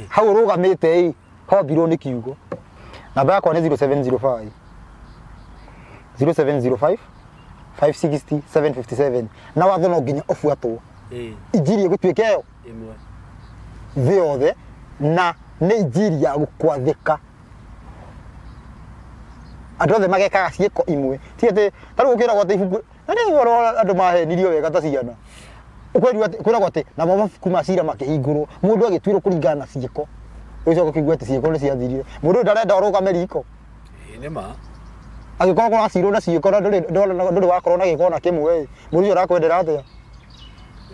Hau ũrũgamĩte ĩ, hombirwo nĩ kiugo. Namba yakwa nĩ 0705 0705 560 757 na watho no nginya ũbuatwo. Ĩĩ. Injiri ĩgũtuĩka ĩyo Ĩmwe. Thĩ yothe na nĩ injiri ya gũkwathĩka. Andũ othe magekaga ciĩko imwe. Ti atĩ ta rĩu ũkĩragwo atĩ ibuku na nĩ ũhoro andũ mahenirio wega ta ciana. Ũkwĩrwo atĩ kwĩragwo atĩ namo mabuku ma cira makĩhingũrwo mũndũ agĩtuĩrwo kũringana na ciĩko. Ũgĩcoka ũkĩigua atĩ ciĩko nĩ ciathirire. Mũndũ ũyũ ndarenda ũrũgame riko. Ĩĩ nĩ ma. Angĩkorwo kũracirwo na ciĩko na ndũrĩ wakorwo na gĩko ona kĩmwe ĩ, mũndũ ũcio arakwendera atĩa?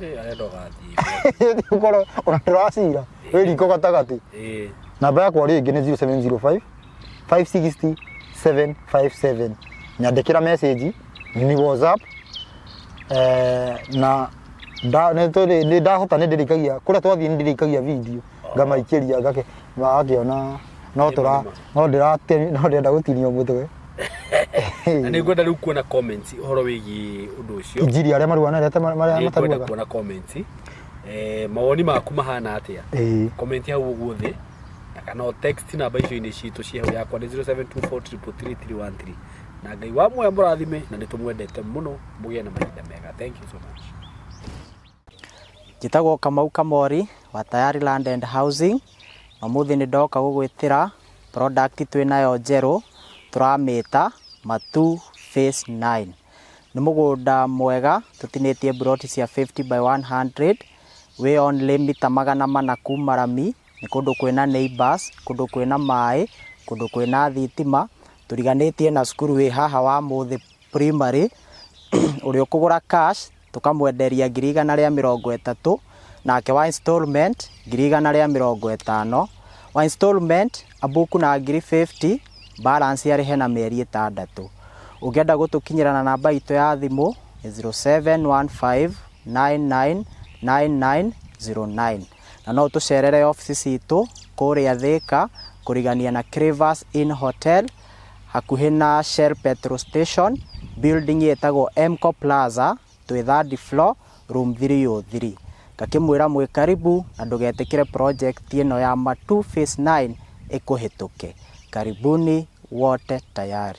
Ĩĩ arenda ũgathiĩ. Ũkorwo ona ndũracira wĩ riko gatagatĩ. Ĩĩ. Namba yakwa rĩngĩ nĩ 0705 560 757. Nyandĩkĩra message nĩ WhatsApp na nĩ ndahota nĩ ndĩrĩkagia kũrĩa twathiĩ nĩ ndĩrĩkagia video ngamaikĩria ngake magakĩona no tũra no ndĩrate no ndĩrenda gũtinio mũtwe. Na nĩ ngwenda rĩu kuona comments ũhoro wĩgiĩ ũndũ ũcio. Injiri arĩa maruaga na arĩa Nĩ ngwenda mataruaga. kuona comments. Mawoni maku mahana atĩa? Comment hau ũguo thĩ na kana o text namba icio inĩ citũ ciĩ hau yakwa nĩ 0724333313 na Ngai wa muoyo mũrathime na nĩ tũmwendete mũno mũgĩe na mahinda mega. Thank you so much. Njĩtagwo Kamau Kamori wa Tayari Land and Housing, na ũmũthĩ nĩ ndoka gũgwĩtĩra product twĩ nayo njerũ tũramĩta Matu Phase 9. Nĩ mũgũnda mwega tũtinĩtie mburoti cia 50 by 100, wĩ only mita 400 kuma rami, nĩ kũndũ kwĩna neighbours, kũndũ kwĩna maĩ, kũndũ kwĩna thitima, tũriganĩtie na cukuru wĩ haha wa Mũthĩ Primary, ũrĩa ũkũgũra cash tũkamwenderia 130,000, nake wa installment 150,000, wa installment abuku na 50,000, balance arĩhe na mĩeri ĩtandatũ. Ũngĩenda gũtũkinyĩra na namba itũ ya thimũ nĩ 0715999909 na no ũtũcerere obici citũ kũrĩa Thĩka kũrigania na Crevas Inn Hotel hakuhĩ na Shell Petrol Station, building ĩtagwo Emco Plaza, twĩ third floor, room 303. Ngakĩmwĩra mwĩ karibu na ndũgetĩkĩre project ĩno ya Matu Phase 9 ĩkũhĩtũke. Karibuni wote tayari.